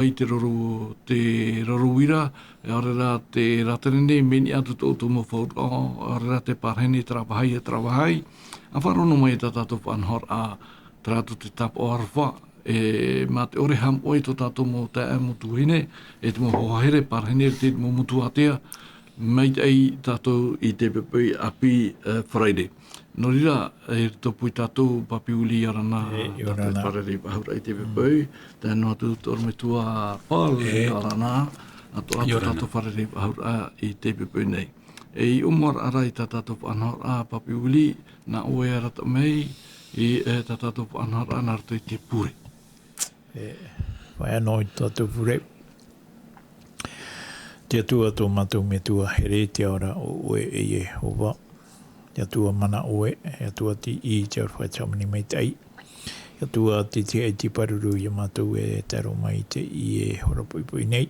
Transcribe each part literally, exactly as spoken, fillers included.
mai te roro, te roro uira, ʻaore rā te rātere nei, mea niʻa atu tō ʻoutou mau faʻaroʻo, ʻaore rā te parahi nei, te rā vāhi, te rā vāhi. ʻA faʻaroʻo noa mai tā tātou faʻanahoraʻa, terā atu te tāpaʻo aroha, e, mā te ʻore haʻamoʻe i tō tātou mau taeaʻe, mau tuahine, e te mau hoa here, parahi nei, te mau motu ātea, maitaʻi tātou i te poʻipoʻi ʻāpī, e, Faraire. Nō reira, e, tō pū i tātou, Papi Willy, ʻia ora na, e, ʻia ora na. Tātou fārerei faʻahou ra i te poʻipoʻi, tae noa atu tō ʻorometua Paul, e, ʻia ora na, atoʻa ʻia ora na. Tātou fārerei faʻahou ra i te poʻipoʻi nei. E, i ʻōmuaraʻa ra i tā tātou faʻanahoraʻa, Papi Willy, nā ʻoe e arataʻi mai, i, e, tā tātou faʻanahoraʻa nā roto i te pure. E, fai anō i tō tātou pure. Te Atua tō mātou Metua here, te ao ra ʻo ʻoe e Iehova. Te Atua mana ʻoe, e Atua tiʻi, te aroha, te hāmani maitaʻi. Te Atua, te tiaʻi, te pāruru ia mātou e tae roa mai i teie hora poʻipoʻi nei.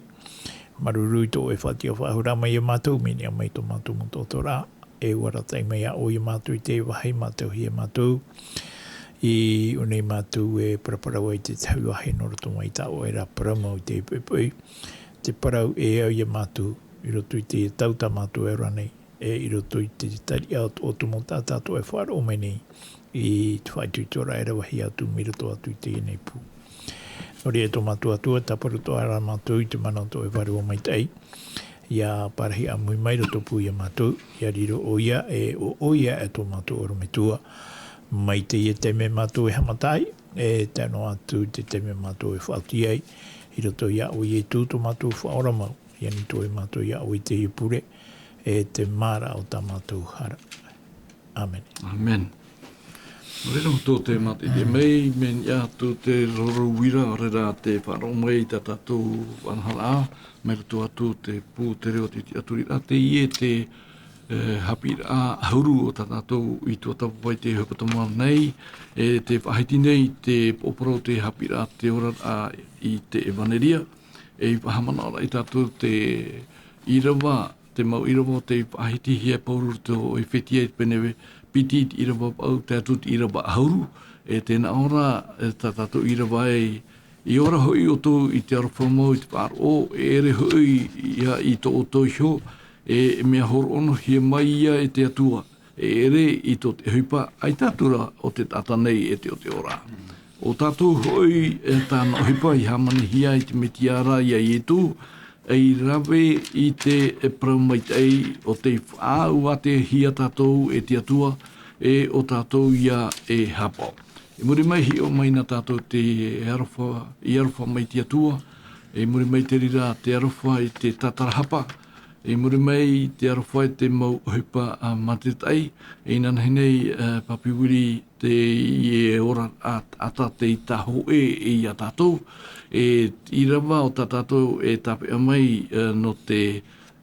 Māuruuru i tō ʻoe faʻatiʻa faʻahou ra mai ia mātou, mea niʻa mai tō mātou mau taʻotoraʻa. E ʻua arataʻi mai ā ʻoe ia mātou i te vāhi mātauhia e mātou. I ʻō nei mātou e paraparau ai te tahi vāhi nō roto mai tā ʻoe ra parau mau i te poʻipoʻi. Te parau e au ia mātou, i roto i te tau tā mātou e ora nei, e i roto i te tariʻa o, o tō mau taʻata atoʻa e faʻaroʻo mai nei, i te faʻaitoitoraʻa e ravehia atu mai roto atu i teie nei pū. Nō reira tō mātou Atua, tāparu atoʻa ra mātou i te mana o tō ʻoe Vārua Maitaʻi, ʻia parahi ʻāmui mai roto pū ia mātou, ʻia riro ʻoia, e ʻo ʻoia e tō mātou ʻorometua. Mai teie taime mātou e haʻamata ai, e tae noa atu te taime mātou e faʻaoti ai, i roto ia ʻoe Ietu tō mātou Faʻaora mau, ʻia nītō ai mātou ia ʻoe i teie pure, e te māraʻa o tā mātou hara. ʻĀmene. ʻĀmene. Nō reira, tō te mātaʻitaʻi mai, mea niʻa atu te roro uira, ʻaore rā te faʻaroʻo mai i tā tātou faʻanahoraʻa, mai roto atu te pū, te reo, te tiʻaturiraʻa, teie te, e, haʻapiʻiraʻa ʻahuru o tā tātou i tuatāpapa i te hepetoma nei, e tē faʻahiti nei te poroʻi o te haʻapiʻiraʻa te oraraʻa i te ʻevanelia, e i faʻahaʻamanaʻo ra ia tātou te ʻīrava, te mau ʻīrava o tei faʻahitihia e Pauro i roto i te ʻEfetia i te pene piti, te ʻīrava vaʻu, tae atu te ʻīrava ʻahuru, e tē nā ʻō ra, e tā tātou ʻīrava ē, i ora hoʻi ʻoutou i te aroha mau i te faʻaroʻo, e ʻere hoʻi ia i tō ʻoutou iho, e mea hōroʻahia mai ia e te Atua, e ʻere i tō te ʻohipa, ʻaita atu ra ʻo te taʻata nei e te, ʻo te ora. ʻO tātou hoʻi, e tāna ʻohipa i hāmanihia i te Mesia ra ia Ietu, ei rave i te parau maitaʻi o tei faʻaʻuaʻuahia tātou e te Atua, e ʻo tātou ia e haʻapaʻo. I muri mai, hiʻo mai na tātou te aroha, i aroha mai te Atua, i muri mai te reira te aroha i te tātarahapa, i muri mai te aroha i te mau ʻohipa, a, mātaʻitaʻi, inanahi nei, e, Papi Willy, teie ora a, a tā te tāhōʻē ia tātou, e ʻīrava o tā tātou e tāpeʻa mai, e, nō te,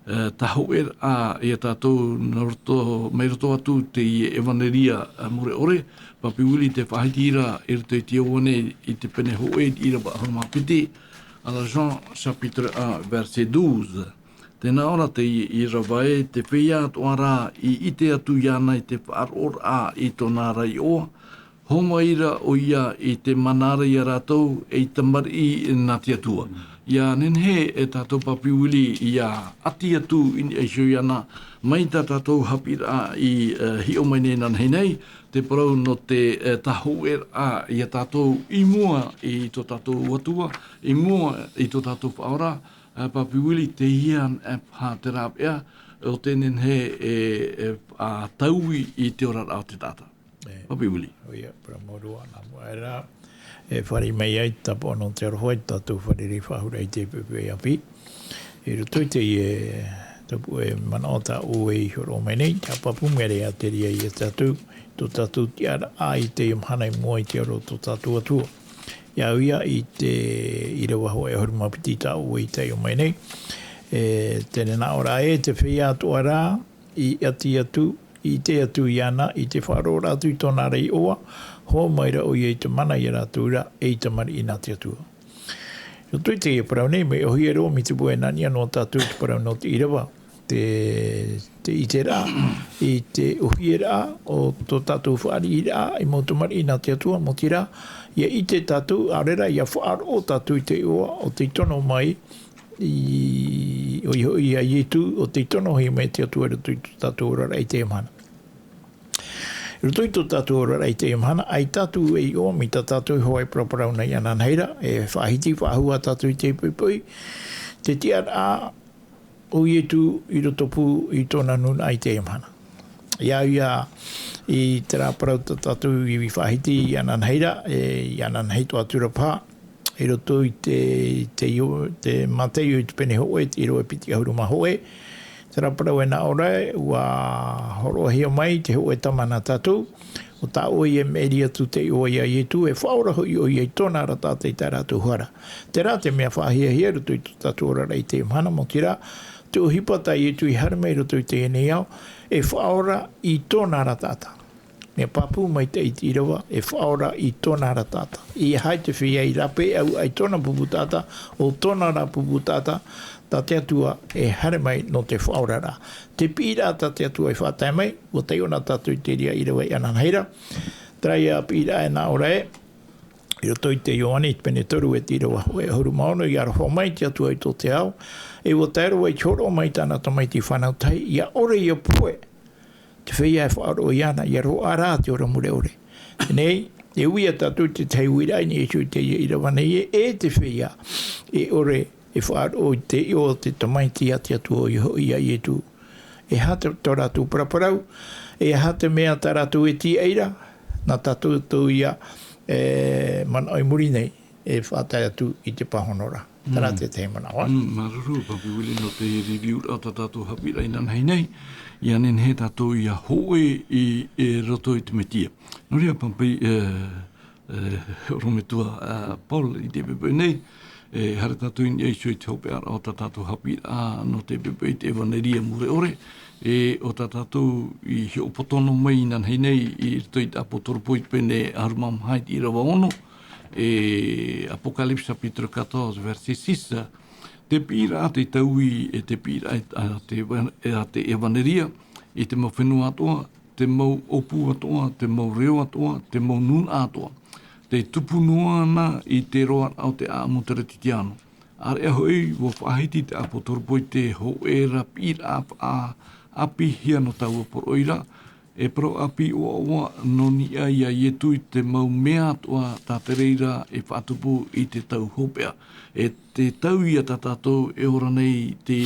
e, tāhōʻēraʻa ia tātou nō roto, mai roto atu teie ʻevanelia, e, mure ʻore, Papi Willy, tē faʻahiti ra i roto i te Ioane i te pene hōʻē, ʻīrava ʻahuru mā piti, à la Jean chapitre un, verset douze. Tē nā ʻō ra teie ʻīrava ē, te feiā atoʻa rā i ʻite atu iāna i te faʻaroʻoraʻa i tōna ra iʻoa, hōmai ra ʻoia i te mana ra ia rātou ei tamariʻi nā te Atua. ʻIa nehenehe e tātou, Papi Willy, ʻia ʻati atu i niʻa iho iāna, mai tā tātou haʻapiʻiraʻa i, e, hiʻo mai nei inanahi nei, te parau nō te, e, tāhōʻēraʻa ia tātou i mua i tō tātou Atua, i mua i tō tātou Faʻaora, e, Papi Willy, teie ā, e, paha te rāveʻa o tē nehenehe e, e, a, taui i te oraraʻa o te taʻata. E. Papi Willy. ʻOia, parau mau roa, nā mua aʻe ra, e fāriʻi mai ai te tāpaʻo nō te aroha i tā tātou fārerei faʻahou ra i te poʻipoʻi ʻāpī. I roto i teie, e, tāpaʻo e manaʻo tā ʻoe i hōroʻa mai nei, te haʻapāpū mea rave atu ra ia tātou, tō tātou tiʻaraʻa i teie mahana i mua i te aro o tō tātou Atua. ʻIa au ia i te ʻīrava hōʻē ʻahuru mā piti tā ʻoe i taiʻo mai nei. E, tē nā ʻō ra ē, te feiā atoʻa rā i ʻati atu, i ʻite atu iāna i te faʻaroʻoraʻa atu i tōna ra iʻoa, hōmai ra ʻoia i te mana ia rātou ra ei tamariʻi nā te Atua. I roto i teie parau nei, mea ʻōhie roa mai te Puaʻa e nā niʻa noa tātou i te parau nō te ʻīrava. te, te ʻiteraʻa, i te ʻohieraʻa o tō tātou fāriʻiraʻa, i mau tamariʻi nā te Atua, maoti rā, ʻia ʻite tātou, ʻaore rā, ʻia faʻaroʻo tātou i te iʻoa o tei tono mai, i, ʻoia hoʻi ia Ietu, o tei tonohia mai te Atua i roto i tō tātou oraraʻa i teie mahana. I roto i tō tātou oraraʻa i teie mahana, ʻaita tātou e iʻoa mai tā tātou iho e paraparau nei ananahi ra, e faʻahiti, faʻahou ā tātou i te poʻipoʻi, te tiʻaraʻa o Ietu i roto pū i tōna nūnaʻa i teie mahana. ʻOia, i terā parau tā tātou i faʻahiti ananahi ra, e, i ananahi atoʻa atu ra paha, i roto i te, te, te Mātaio i te pene hōʻē, te ʻīrava e piti ʻahuru mā hōʻē. Terā parau e nā ʻō ra, ʻua hōroʻahia mai te hōʻē tama nā tātou, ʻo tā ʻoe e maʻiri atu te iʻoa ia Ietu, e faʻaora hoʻi ʻoia i tōna ra taʻata i tā rātou hara. Terā te mea faʻahiahia i roto i tō tātou oraraʻa i teie mahana, maoti rā, te ʻohipa tā Ietu i haere mai i roto i teie nei ao, e faʻaora i tōna ra taʻata. Mea pāpū maitaʻi te ʻīrava, e faʻaora i tōna ra taʻata. ʻEiaha te feiā i rāpae ʻauaʻa i tōna pupu taʻata, ʻo tōna rā pupu taʻata, tā te Atua e haere mai nō te faʻaoraraʻa. Te piʻiraʻa tā te Atua e faʻatae mai, ʻua taiʻo na tātou i terā ʻīrava i ananahi ra. Terā ia piʻiraʻa e nā ʻō ra ē, i roto i te Ioane, i te pene toru e te ʻīrava hōʻē ʻahuru mā ono, ʻia aroha mai te Atua i tō te ao, e ʻua tae roa i te hōroʻa mai i tāna Tamaiti fānau tahi, ʻia ʻore ʻia pohe te feiā e faʻaroʻo iāna, ʻia roaʻa rā te ora mure ʻore. Teie, e ui ia tātou i te tahi uiraʻa i niʻa iho i teie ʻīrava nei ē, e te feiā e ʻore e faʻaroʻo i te iʻoa o te Tamaiti a te Atua, ʻoia hoʻi ia Ietu. E aha te, tō rātou paraparau, e aha te mea tā rātou e tīaʻi ra, nā tātou ia, e, manaʻo i muri nei, e faʻatae atu i te pāhonoraʻa. Terā te tahi manaʻo. Mm, māuruuru, Papi Willie, nō te review-raʻa o tā tātou haʻapiʻiraʻa inanahi nei, ʻia nehenehe tātou ʻia hōʻē i, i roto i te Mesia. Nō reira, Papi, e, e, ʻorometua, e, Paul, i te poʻipoʻi nei, e, haere tātou i niʻa iho i te hopeʻaraʻa o tā tātou haʻapiʻiraʻa nō te poʻipoʻi i te ʻevanelia mure ʻore, e, ʻo tā tātou i hiʻopoʻa noa mai inanahi nei i roto i te ʻApotoropō i te pene ʻahuru mā maha i te ʻīrava ono, e, Apocalypse chapitre quatorze, verset six, te piʻiraʻa a te taui, e te piʻiraʻa a te, e a te ʻevanelia, i te mau fenua atoʻa, te mau ʻōpū atoʻa, te mau reo atoʻa, te mau nūnaʻa atoʻa. Tē tupu noa na i te roaraʻa o te ʻāʻamu Teretitiano. ʻĀreʻa hoʻi, ʻua faʻahiti te ʻApotoropō i te hōʻē ra piʻiraʻa faʻaʻāpīhia nō taua poroʻi ra, e parau ʻāpī ʻoaʻoa nō niʻa ia Ietu i te mau mea atoʻa tā te reira e faʻatupu i te tau hopeʻa. E te taui a tā tātou e ora nei i te,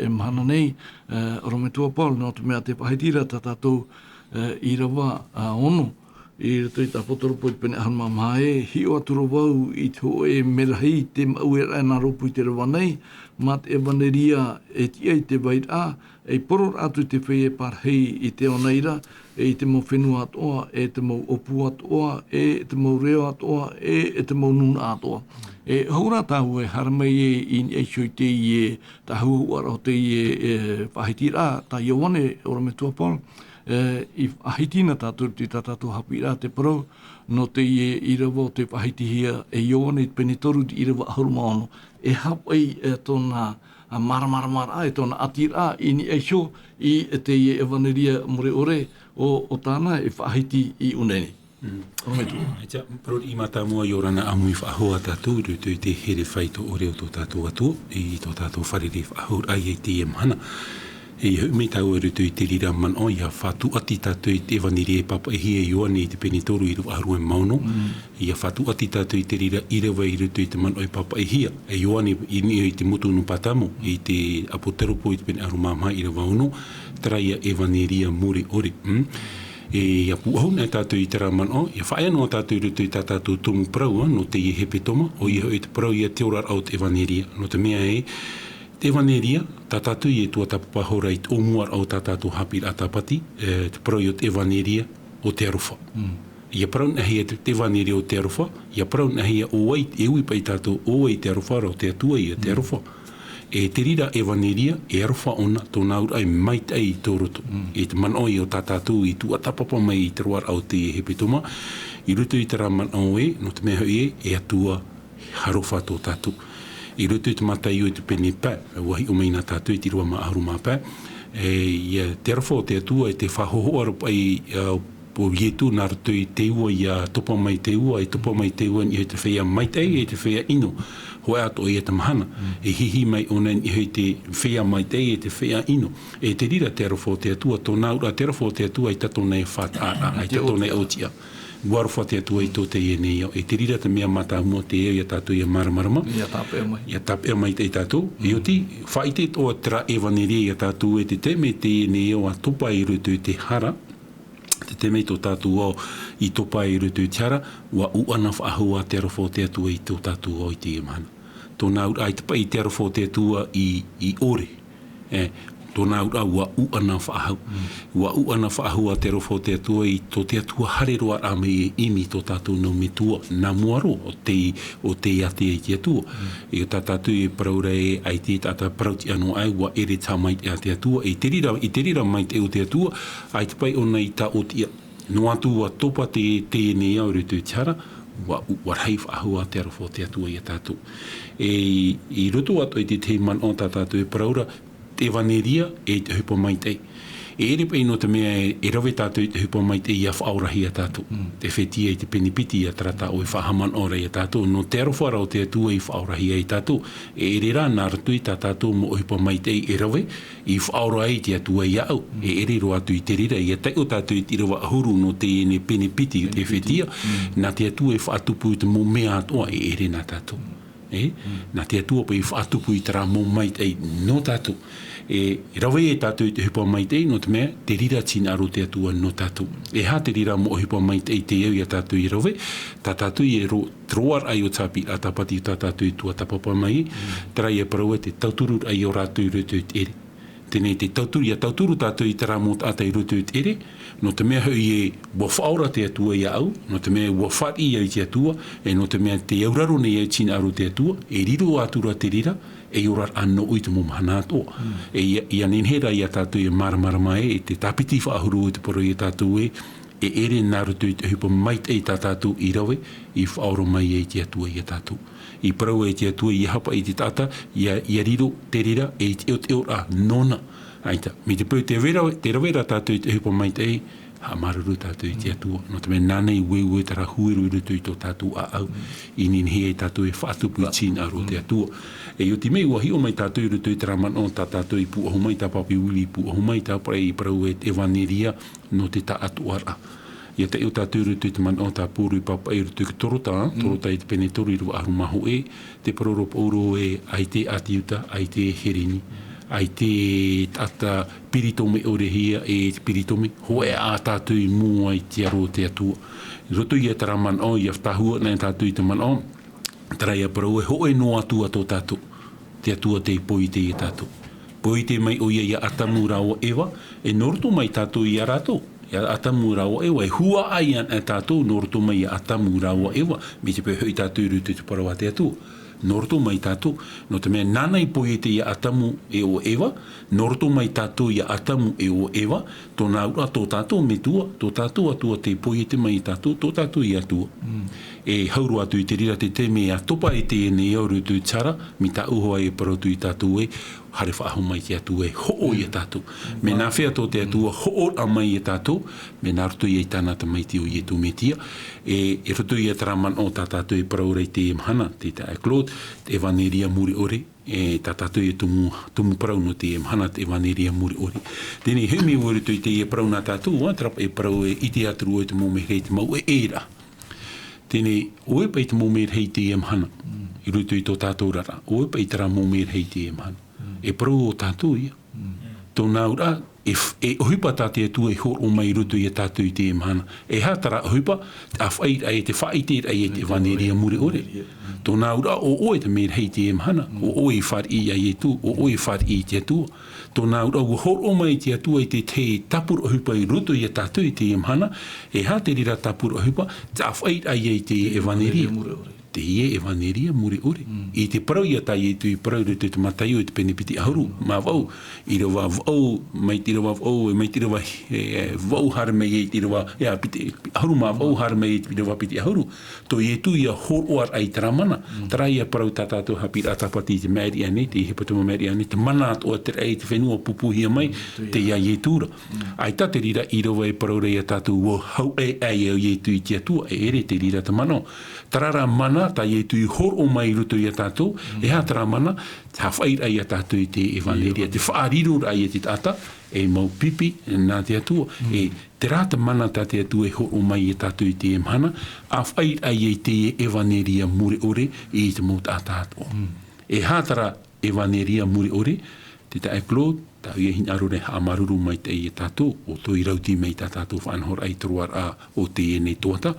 e, mahana nei, e, ʻorometua Paul, nō te mea tē faʻahiti ra tā tātou, e, ʻīrava, a, ono, i roto i te ʻApotoropō i te pene ʻahuru mā maha ē, hiʻo atu ra vau i te hōʻē merahi i te maʻueraʻa e nā rōpū i te reva nei, mā te ʻevanelia e tiʻa i te vairaʻa, ei poro atu i te feiā e parahi i te ao nei ra, e i te mau fenua atoʻa, e te mau ʻōpū atoʻa, e te mau reo atoʻa, e, e te mau nūnaʻa atoʻa. E hou rā tāua e haere mai ē i niʻa iho i teie, tā hauhauaraʻa o teie, e, faʻahitiraʻa, tā Ioane, ʻorometua Paul, e, i faʻahiti na tātou i tā tātou haʻapiʻiraʻa te parau, nō teie ʻīrava o tē faʻahitihia e Ioane i te pene toru i te ʻīrava ʻahuru mā ono. E aha paʻi, e, tōna, a, māramaramaraʻa, e tōna ʻatiraʻa, i niʻa iho i teie ʻevanelia mure ʻore, ʻo, ʻo tāna e faʻahiti i ʻō nei. Mm. ʻOrometua. ʻAita, parau riʻi mātāmua ʻia ora na ʻāmui faʻahou ā tātou, i roto i te here faito ʻore o tō tātou Atua, i tō tātou fārerei faʻahouraʻa i teie mahana. E hoʻi mai tāua i roto i te reira manaʻo, ʻia fātūʻati tātou i te ʻevanelia e pāpaʻihia e Ioane i te pene toru ʻīrava ʻahuru mā ono. Mm. ʻIa fātūʻati tātou i te reira ʻīrava i roto i te manaʻo e pāpaʻihia e Ioane i niʻa i te motu nō Pātamo, i te ʻApotoropō i te pene ʻahuru mā maha ʻīrava ono, terā ia ʻevanelia mure ʻore. Mm. E ʻia pūʻohu na tātou i terā manaʻo, ʻia faʻaea noa tātou i roto i tā tātou tumu parau, ā, nō teie hepetoma, ʻoia hoʻi te parau ia te oraraʻa o te ʻevanelia. Nō te mea ē, te ʻevanelia, tā tātou e tuatāpapahora i te ʻōmuaraʻa o tā tātou haʻapiʻiraʻa tāpati, e, te parau ia o te ʻevanelia o te aroha. Mm. ʻIa parau nahea te, te ʻevanelia o te aroha, ʻia parau nahea ʻo vai, e ui paʻi tātou ʻo vai te aroha ra, ʻo te Atua ia te aroha. E te reira ʻevanelia, e aroha ʻōna, tōna auraʻa e maitaʻi i tō roto. Mm. E te manaʻo ia o tā tātou i tuatāpapa mai i te roaraʻa o teie hepetoma, i roto i terā manaʻo ē, nō te mea hoʻi ē, e Atua aroha tō tātou. I roto i te Mataio i te pene pae, ua hiʻo mai nā tātou i te rua mā ʻahuru mā pae, e, ʻia te aroha o te Atua, e te faʻahohoʻa ra paʻi, ā, o Ietu nā roto i te ua ʻia topa mai te ua, e topa mai te ua i niʻa i te feiā maitaʻi, e te feiā ʻino. Hōʻē atoʻa ia te mahana, e hihi mai ʻōna i niʻa i te feiā maitaʻi, e te feiā ʻino. E te reira te aroha o te Atua, tōna auraʻa te aroha o te Atua, ʻaita tōna e faʻataʻa, ʻaita tōna e ʻōtiʻa. Ua aroha te Atua i tō teie nei ao. E te reira te mea mātāmua te ao ia tātou ʻia māramarama. ʻIa tāpeʻa mai. ʻIa tāpeʻa mai te tātou. E oti, faʻaʻite atoʻa terā ʻevaneria ia tātou e te taime teie nei ao ʻa topa i roto i te hara. Te taime tō tātou ao i topa i roto i te hara, ua ʻuʻana faʻahou ā te aroha o te Atua i tō tātou ao i teie mahana. Tōna auraʻa ʻaita paʻi te aroha o te Atua i, i ʻore. E, tōna auraʻa ua ʻuʻana faʻahou. Ua ʻuʻana faʻahou ā te aroha o te Atua i tō te Atua haere roa raʻa mai e ʻimi tō tātou nau metua, nā mua roa o te, o te ātea i te Atua. E tā tātou e parau ra e, ʻaita e taʻata parau tiʻa noa aʻe, ua ʻere te haʻamaitaʻi a te Atua, e te reira, i te reira maitaʻi o te Atua, ʻaita paʻi ʻōna i taʻotiʻa. Noa atu ua topa te, teie nei ao i roto i te hara, ua, ua rahi faʻahou ā te aroha o te Atua ia tātou. E, i roto atoʻa i te tahi manaʻo tā tātou e parau ra, te ʻevaneria e te ʻohipa maitaʻi. E ʻere paʻi nō te mea e, e rave tātou i te ʻohipa maitaʻi ʻia faʻaorahia tātou. Te Efetia i te pene piti ia terā tā ʻoe faʻahaʻamanaʻo ra ia tātou. Nō te aroha ra o te Atua i faʻaorahia ia tātou. E ʻere rā nā roto i tā tātou mau ʻohipa maitaʻi e rave, i faʻaora ai te Atua iāʻu. E ʻere roa atu i te reira, ʻia taiʻo tātou i te ʻīrava ʻahuru nō teie nei pene piti i te Efetia, nā te Atua e faʻatupu i te mau mea atoʻa e ʻere nā tātou. E, nā te Atua paʻi i faʻatupu i terā mau maitaʻi nō tātou. E rave e tātou i te ʻohipa maitaʻi, nō te mea, te reira te hinaʻaro o te Atua nō tātou. E aha te reira mau ʻohipa maitaʻi te au ia tātou i rave, tā tātou e ro-, te roaraʻa i ʻō tāpiraʻa tāpati tā tātou e tuatāpapa mai, terā ʻia parau e te tauturu raʻa i ʻō rātou i roto i te ʻere. Teie nei te tauturu, ʻia tauturu tātou i terā mau taʻata i roto i te ʻere, nō te mea hoʻi ē, ua faʻaora te Atua iāʻu, nō te mea ua fāriʻi au i te Atua, e nō te mea tē auraro nei au i te hinaʻaro o te Atua, e riro atu ra te reira, ei oraraʻa nōʻu i te mau mahana atoʻa. E ʻia, ʻia nehenehe rā ia tātou e māramarama ē, e te tāpiti faʻahuru o te parau ia tātou ē, e ʻere nā roto i te ʻohipa maitaʻi tā tātou i rave, i faʻaora mai ai te Atua ia tātou. I parau ai te Atua, ʻia haʻapaʻo i te taʻata, ʻia, ʻia riro te reira, e te ʻoteʻoraʻa nōna. ʻAita, mai te peu tē rave ra, tē rave ra tātou i te ʻohipa maitaʻi, haʻamāuruuru tātou i te Atua. Nō te mea nāna i ueue terā huero i roto i tō tātou ʻāʻau, i nehenehe ai tātou e faʻatupu i te hinaʻaro o te Atua. E ʻoti mai, ua hiʻo mai tātou i roto i terā manaʻo tā tātou i pūʻohu mai, tā Pāpī Willie i pūʻohu mai, tā Paul i parau e te ʻevaneria, nō te taʻatoʻaraʻa. ʻIa taiʻo tātou i roto i te manaʻo tā Paul i pāpaʻi i roto i te Torotā, Torotā i te pene toru ʻīrava ʻahuru mā hōʻē, tē parau ra Paul ē, ʻaita e ʻĀti Iuta, ʻaita e Hereni, ʻaita e taʻata peritome ʻore hia, e te peritome, hōʻē ā tātou i mua i te aro o te Atua. I roto ia terā manaʻo, ʻia tāhua nei tātou i te manaʻo, terā ʻia parau ē, hōʻē noa atu ā tō tātou. Te Atua tei pōʻite ia tātou. Pōʻite mai ʻoia ia Atamu rāua Eva, e nō roto mai tātou ia rātou. Ia Atamu rāua Eva, e huaʻai ana tātou, nō roto mai ia Atamu rāua Eva, mai te peu hoʻi tātou i roto i te parau a te Atua. Nō roto mai tātou, nō te mea nāna i pōʻite ia Atamu e ʻo Eva, nō roto mai tātou ia Atamu e ʻo Eva, tōna auraʻa tō tātou Metua, tō tātou Atua tei pōʻite mai ia tātou, tō tātou ia Atua. E hau roa atu i te reira te taime ʻia topa i teie nei ao i roto i te hara, mai tāʻu hoʻi e parau atu ia tātou ē, haere faʻahou mai te Atua e hoʻo ia tātou. Mea nāfea tō te Atua hoʻoraʻa mai ia tātou, mea nā roto ia i tāna Tamaiti ʻo Ietu Metia, e, i roto ia terā manaʻo tā tātou e parau ra i teie mahana, te, tā Claude, te ʻevaneria mure ʻore, e, tā tātou e tumu, tumu parau nō teie mahana te ʻevaneria mure ʻore. Teie nei, hoʻi mai vau i roto i teie parau nā tātou, ā, terā paʻi parau e ʻite atu ra ʻoe i te mau mea rahi, te mau ʻeʻeraʻa. Teie nei, ʻoe paʻi te mau mea rahi i teie mahana, i roto i tō tātou oraraʻa, ʻoe paʻi terā mau mea rahi i teie mahana. E parau ʻo tātou ia. Tōna auraʻa, e f-, e ʻohipa tā te Atua i hōroʻa mai i roto ia tātou i teie mahana. E aha terā ʻohipa, te ʻāfaʻiraʻa e te faʻaʻiteraʻa i te ʻevaneria mure ʻore. Tōna auraʻa ʻo ʻoe te mea rahi i teie mahana, ʻo ʻoe i fāriʻi ia Ietu, ʻo ʻoe i fāriʻi i te Atua. Tōna auraʻa ua hōroʻa mai te Atua i te tahi tāpura ʻohipa i roto ia tātou i teie mahana, e aha te reira tāpura ʻohipa, te ʻāfaʻiraʻa ia i te ʻevaneria. Teie ʻevaneria mure ʻore. I te parau ia tā Ietu i parau i roto i te Mataio i te pene piti ʻahuru mā vaʻu, ʻīrava vaʻu, mai te ʻīrava vaʻu, e mai te ʻīrava, e, e, vaʻu haere mai i te ʻīrava, e, piti, ʻahuru mā vaʻu haere mai i te ʻīrava piti ʻahuru. Tō Ietu ia hōroʻaraʻa i terā mana, terā ia parau tā tātou haʻapiʻiraʻa tāpati i te maʻiri aʻe nei, te hepetoma maʻiri aʻe nei, te mana atoʻa terā i te fenua pupuhia mai, teie a Ietu ra. ʻAita te reira ʻīrava e parau ra ia tātou ʻua hau ʻē ʻai au Ietu i te Atua, e ʻere te reira te mana. Terā rā mana, tā Ietu i hōroʻa mai i roto ia tātou, e aha terā mana, te haʻafaʻiraʻa ia tātou i te ʻevaneria, te faʻariroraʻa ia te taʻata, e mau pipi nā te Atua, e terā te mana tā te Atua e hōroʻa mai ia tātou i teie mahana, ʻa faʻaʻite ai i teie ʻevaneria mure ʻore i te mau taʻata atoʻa. E aha terā ʻevaneria mure ʻore, te taeaʻe Claude, tāʻu ia hinaʻaro e haʻamāuruuru maitaʻi ia tātou, ʻo tō i rauti mai tā tātou faʻanahoraʻa i te roaraʻa o teie nei tuhaʻa.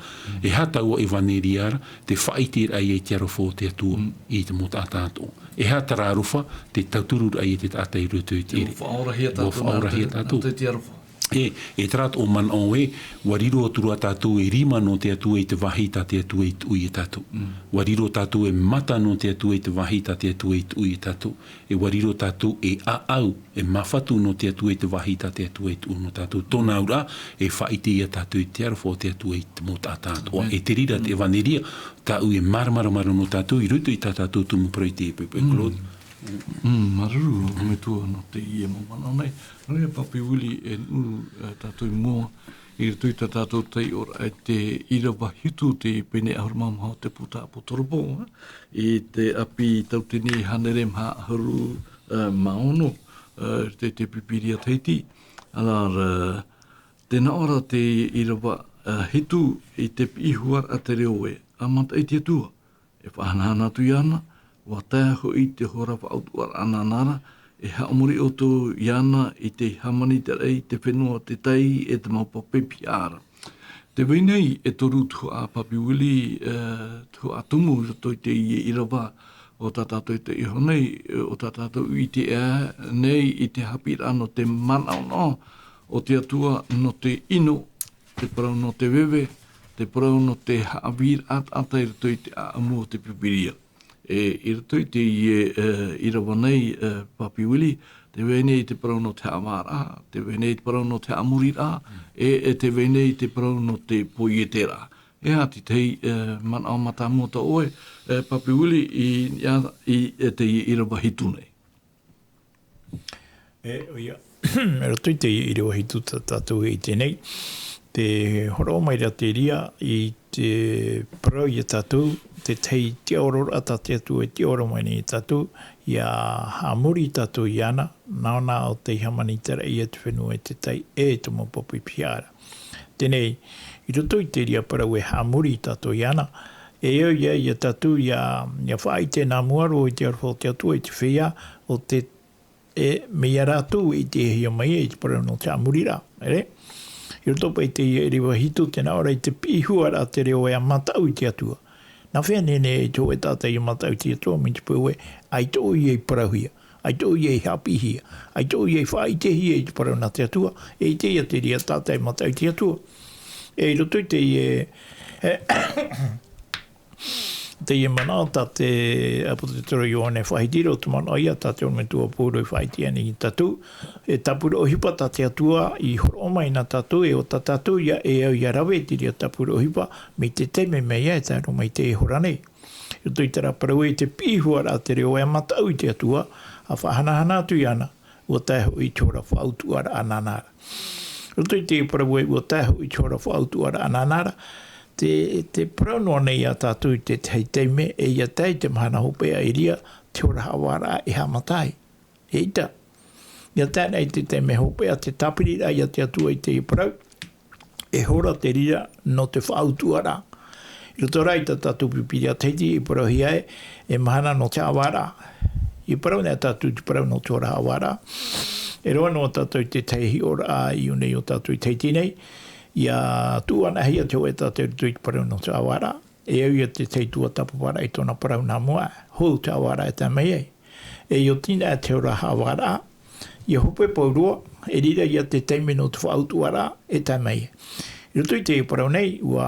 E aha taua ʻevaneria ra, te faʻaʻiteraʻa i te aroha o te Atua i te mau taʻata atoʻa. E aha terā aroha, te tauturuhia te taʻata i roto i te ʻere. ʻUa faʻaorahia tātou nā te aroha. E, e terā tō manaʻo ē, ʻua riro atu ra tātou e rima nō te Atua i te vāhi tā te Atua i tuʻu ia tātou. ʻUa riro tātou e mata nō te Atua i te vāhi tā te Atua i tuʻu ia tātou. E ʻua riro tātou e ʻāʻau, e māfatu nō te Atua i te vāhi tā te Atua i tuʻu nō tātou. Tōna auraʻa, e faʻaʻite ia tātou i te aroha o te Atua i te mau taʻata atoʻa. E te reira te ʻevaneria, tāʻu e māramarama ra nō tātou, i roto i tā tātou tumu parau i te poʻipoʻi Claude. Mm, māuruuru, metua nō teie mau manaʻo nei. Nō reira, Papi Willie, e nuʻu, e, tātou i mua, i roto i tā tātou taiʻoraʻa i te ʻīrava hitu, te pene ʻahuru mā maha o te puta ʻApotarupo, e, i te ʻāpī tauatini hānere maha ʻahuru, e, mā ono, e, i roto i te Pīpīria Tahiti. Ana ra, tē nā ʻō ra te ʻīrava, e, hitu i te piʻihuaraʻa te reo ē, ʻa mataʻu i te Atua. E faʻahanahana atu iāna, ʻua tae hoʻi te hora faʻautuʻaraʻa nāna ra, e haʻamori ʻoutou iāna i te hāmaniraʻa i te fenua, te tai, e te mau pape pihaʻa ra. Tē vai nei e toru tuhaʻa, Papi Willie, e, tuhaʻa tumu i roto i teie ʻīrava o tā tātou i te iho nei, e, o tā tātou i te ea nei i te haʻapiʻiraʻa nō te manaʻonaʻo o te Atua nō te ʻino, te parau nō te veve, te parau nō te haʻavīraʻa taʻata i roto i te ʻāʻamu o te Pīpīria. E, i roto i teie, e, ʻīrava nei, e, Papi Willie, tē vai nei te parau nō te haʻavāraʻa, tē vai nei te parau nō te haʻamoriraʻa, e, e tē vai nei te parau nō te poieteraʻa. E aha te tahi, e, manaʻo mātāmua tā ʻoe, e, Papi Willie, i, i, i, e, teie ʻīrava hitu nei? E, ʻoia, i roto i te ʻīrava hitu tā tātou e ʻite nei, tē hōroʻa mai ra te reira i te parau ia tātou, te tahi tiʻaororaʻa tā te Atua e tiʻaoro mai nei ia tātou, ʻia haʻamori tātou iāna, nāna ʻo tei hāmaniraʻa i te fenua, e te tai, e te mau pape pihaʻa ra. Teie, i roto i te reira parau e haʻamori tātou iāna, e au ia, ia tātou ʻia, ʻia faʻaʻite nā mua roa i te aroha o te Atua i te feiā, ʻo te, e, mea rātou i ʻitehia mai i te parau nō te haʻamoriraʻa, ʻere? I roto paʻi i te ʻīrava hitu, tē nā ʻō ra i te piʻihuaraʻa te reo ē ʻa mataʻu i te Atua. Nā hea nehenehe te hōʻē taʻata ʻia mataʻu i te Atua, mai te peu ē, ʻaita ʻoia i parauhia, ʻaita ʻoia i haʻapiʻihia, ʻaita ʻoia i faʻaʻitehia i te parau nā te Atua, e ʻite ia te reira taʻata e mataʻu i te Atua. E i roto i teie, e, teie manaʻo tā te ʻāpōsetolo Ioane faʻahiti ra, ʻo te manaʻo ia tā te ʻorometua Paulo i faʻaʻite ana ia tātou, e tāpura ʻohipa tā te Atua i hōroʻa mai nā tātou, e ʻo tā tātou ia, e au ʻia rave i te reira tāpura ʻohipa, mai te taime mai ā e tae roa mai i teie hora nei. I roto i terā parau ē i te piʻihuaraʻa te reo ē ʻa mataʻu i te Atua, ʻa faʻahanahana atu iāna, ʻua tae hoʻi te hora faʻautuʻaraʻa nāna ra. I roto i te parau ē ʻua tae hoʻi te hora faʻautuʻaraʻa nāna ra, tē, tē parau noa nei ia tātou i te tahi taime, e ʻia tae i te mahana hopeʻa i reira, te hora haʻavāraʻa e haʻamata ai. ʻEita, ʻia tae ana i te taime hopeʻa te tāpiriraʻa ia te Atua i teie parau, e hora te reira nō te faʻautuʻaraʻa. I roto rā i tā tātou Pīpīria Tahiti, e parauhia ē, e mahana nō te haʻavāraʻa. E parau nei tātou te parau nō te hora haʻavāraʻa. E roaʻa noa tātou i te tahi hiʻoraʻa i ʻō nei iā tātou i Tahiti nei, ʻia tuʻu anahia te hōʻē taʻata i roto i te parau nō te haʻavāraʻa. E au ia te tahi tuatāpaparaʻa i tōna parau nā mua, hou te haʻavāraʻa e tae mai ai. E ʻia oti na te hora haʻavāraʻa, ʻia hope pauroa, e riro ia te taime nō te faʻautuʻaraʻa e tae mai. I roto i te parau nei, ʻua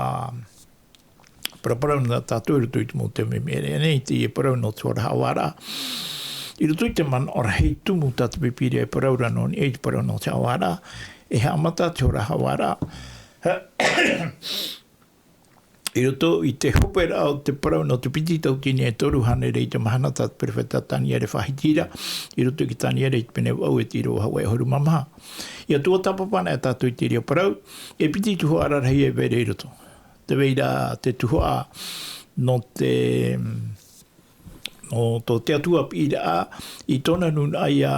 Paraparau na tātou i roto i te mau taime e mea nei, teie parau nō te hora haʻavāraʻa. I roto i te manaʻo rahi tumu tā te Pīpīria e parau ra nō niʻa i te parau nō te haʻavāraʻa, e haʻamata te hora haʻavāraʻa. I roto i te hoperaʻa o te parau nō te piti tauatini e toru hānere i te mahana tā te perofeta Taniera e faʻahiti ra, i roto i te Taniera i te pene vaʻu e te ʻīrava hōʻē ʻahuru mā maha. ʻIa tuatāpapa na tātou i te reira parau, e piti tuhaʻa rahi e vai ra i roto. Tē vai ra te tuhaʻa nō te, nō tō te Atua piʻiraʻa i tōna nūnaʻa iā,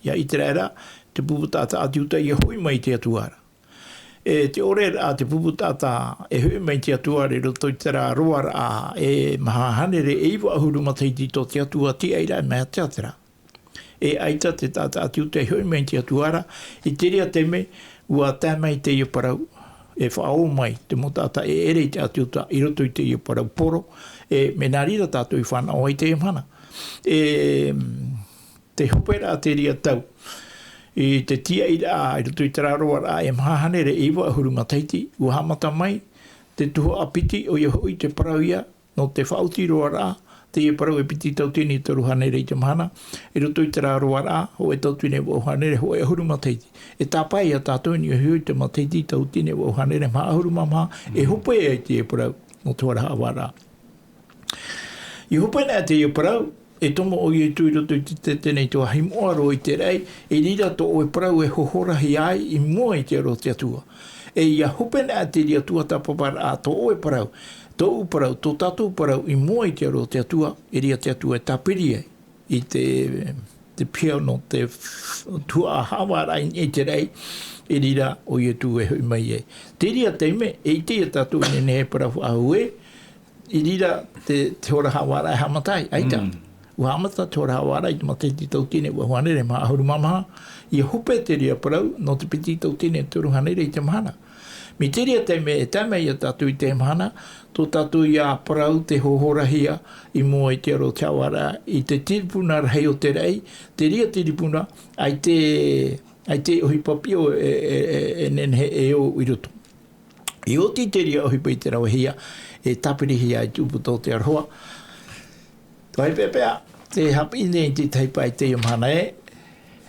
iā ʻĪteraʻera, te pupu taʻata ʻĀti Iuta ʻia hoʻi mai i te Atua ra. E te ʻore ra te pupu taʻata e hoʻi mai i te Atua ra i roto i terā roaraʻa e maha hānere e iva ʻahuru matahiti tō te Atua tiʻairaʻa mai a te atera. E ʻaita te taʻata ʻĀti Iuta e hoʻi mai i te Atua ra, i te reira taime, ʻua tae mai teie parau, e faʻaō mai te mau taʻata e ʻere i te ʻĀti Iuta i roto i teie parau poro, e mea nā reira tātou i fānaʻo ai teie mahana. E, te hoperaʻa te reira tau, i te tiʻairaʻa, i roto i terā roaraʻa e maha hānere e iva ʻahuru matahiti, ʻua haʻamata mai, te tuhaʻa piti, ʻoia hoʻi te parau ia, nō te faʻaoti roaraʻa, teie parau e piti tauatini e toru hānere i te mahana, i roto i terā roaraʻa, hōʻē tauatini e vaʻu hānere, hōʻē ʻahuru matahiti. E tāpae iā tātou i niʻa iho i te matahiti tauatini e vaʻu hānere maha ʻahuru mā maha, e hope ai teie parau, nō te hora haʻavāraʻa. I hope na teie parau, e tomo ʻo Ietu i roto i te, te, tēnei tuhaʻa himoʻa roa i te raʻi, i reira tō ʻoe parau e hohorahi ai i mua i te aro o te Atua. E ʻia hope na te reira tuatāpaparaʻa tō ʻoe parau, tōʻu parau, tō tātou parau i mua i te aro o te Atua, i reira te Atua e tāpiri ai i te, te piha nō te f-, tuhaʻa haʻavāraʻa i te raʻi, i reira ʻo Ietu e hoʻi mai ai. Te reira taime, e ʻite ia tātou e nehenehe e parau faʻahou ē, i reira te, te hora haʻavāraʻa e haʻamata ai, ʻaita. Mm. ʻUa haʻamata te hora haʻavāraʻa i te matahiti tauatini e vaʻu hānere maha ʻahuru mā maha, ʻia hope te reira parau nō te piti tauatini e toru hānere i te mahana. Mai te reira taime e tae mai iā tātou i teie mahana, tō tātou ia parau tē hohorahia i mua i te aro o te haʻavāraʻa, i te tiripuna rahi o te raʻi, te reira tiripuna, ʻaita, ʻaita ʻohipa piʻo e, e, e, e nehenehe e ō i roto. I oti te reira ʻohipa i te ravehia, e tāpirihia i te ʻūputa o te aroha. Tō hai peʻapeʻa, tē haʻapiʻi nei i te tahi pae i teie mahana ē,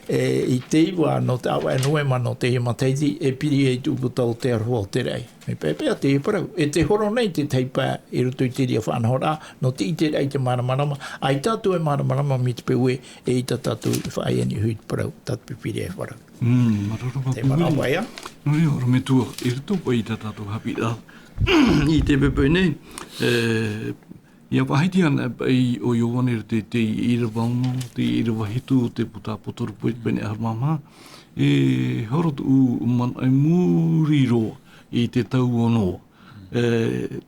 e, i te iva nō te ʻāvaʻe o Novema nō teie matahiti, e piri ai te ʻūputa o te aroha o te raʻi. Mai peʻapeʻa teie parau, e tē horo nei te tahi pae i roto i te reira faʻanahoraʻa, nō te ʻiteraʻa i te māramarama, ʻaita atu e māramarama mai te peu ē, eʻita tātou e faʻaea i niʻa iho i te parau, tā te Pīpīria e parau. Mm, māuruuru maitaʻi. Te manaʻo paʻi ia. Nō reira, ʻorometua, i roto paʻi i tā tātou haʻapiʻiraʻa i teie poipoi nei, e, ʻia faʻahiti ana paʻi ʻo Ioane i te, te ʻīrava ono, te ʻīrava hitu, te Puta Apotorupo i te pene ʻahuru mā maha, e horo tōʻu manaʻo i muri roa i te tau o Noa. E,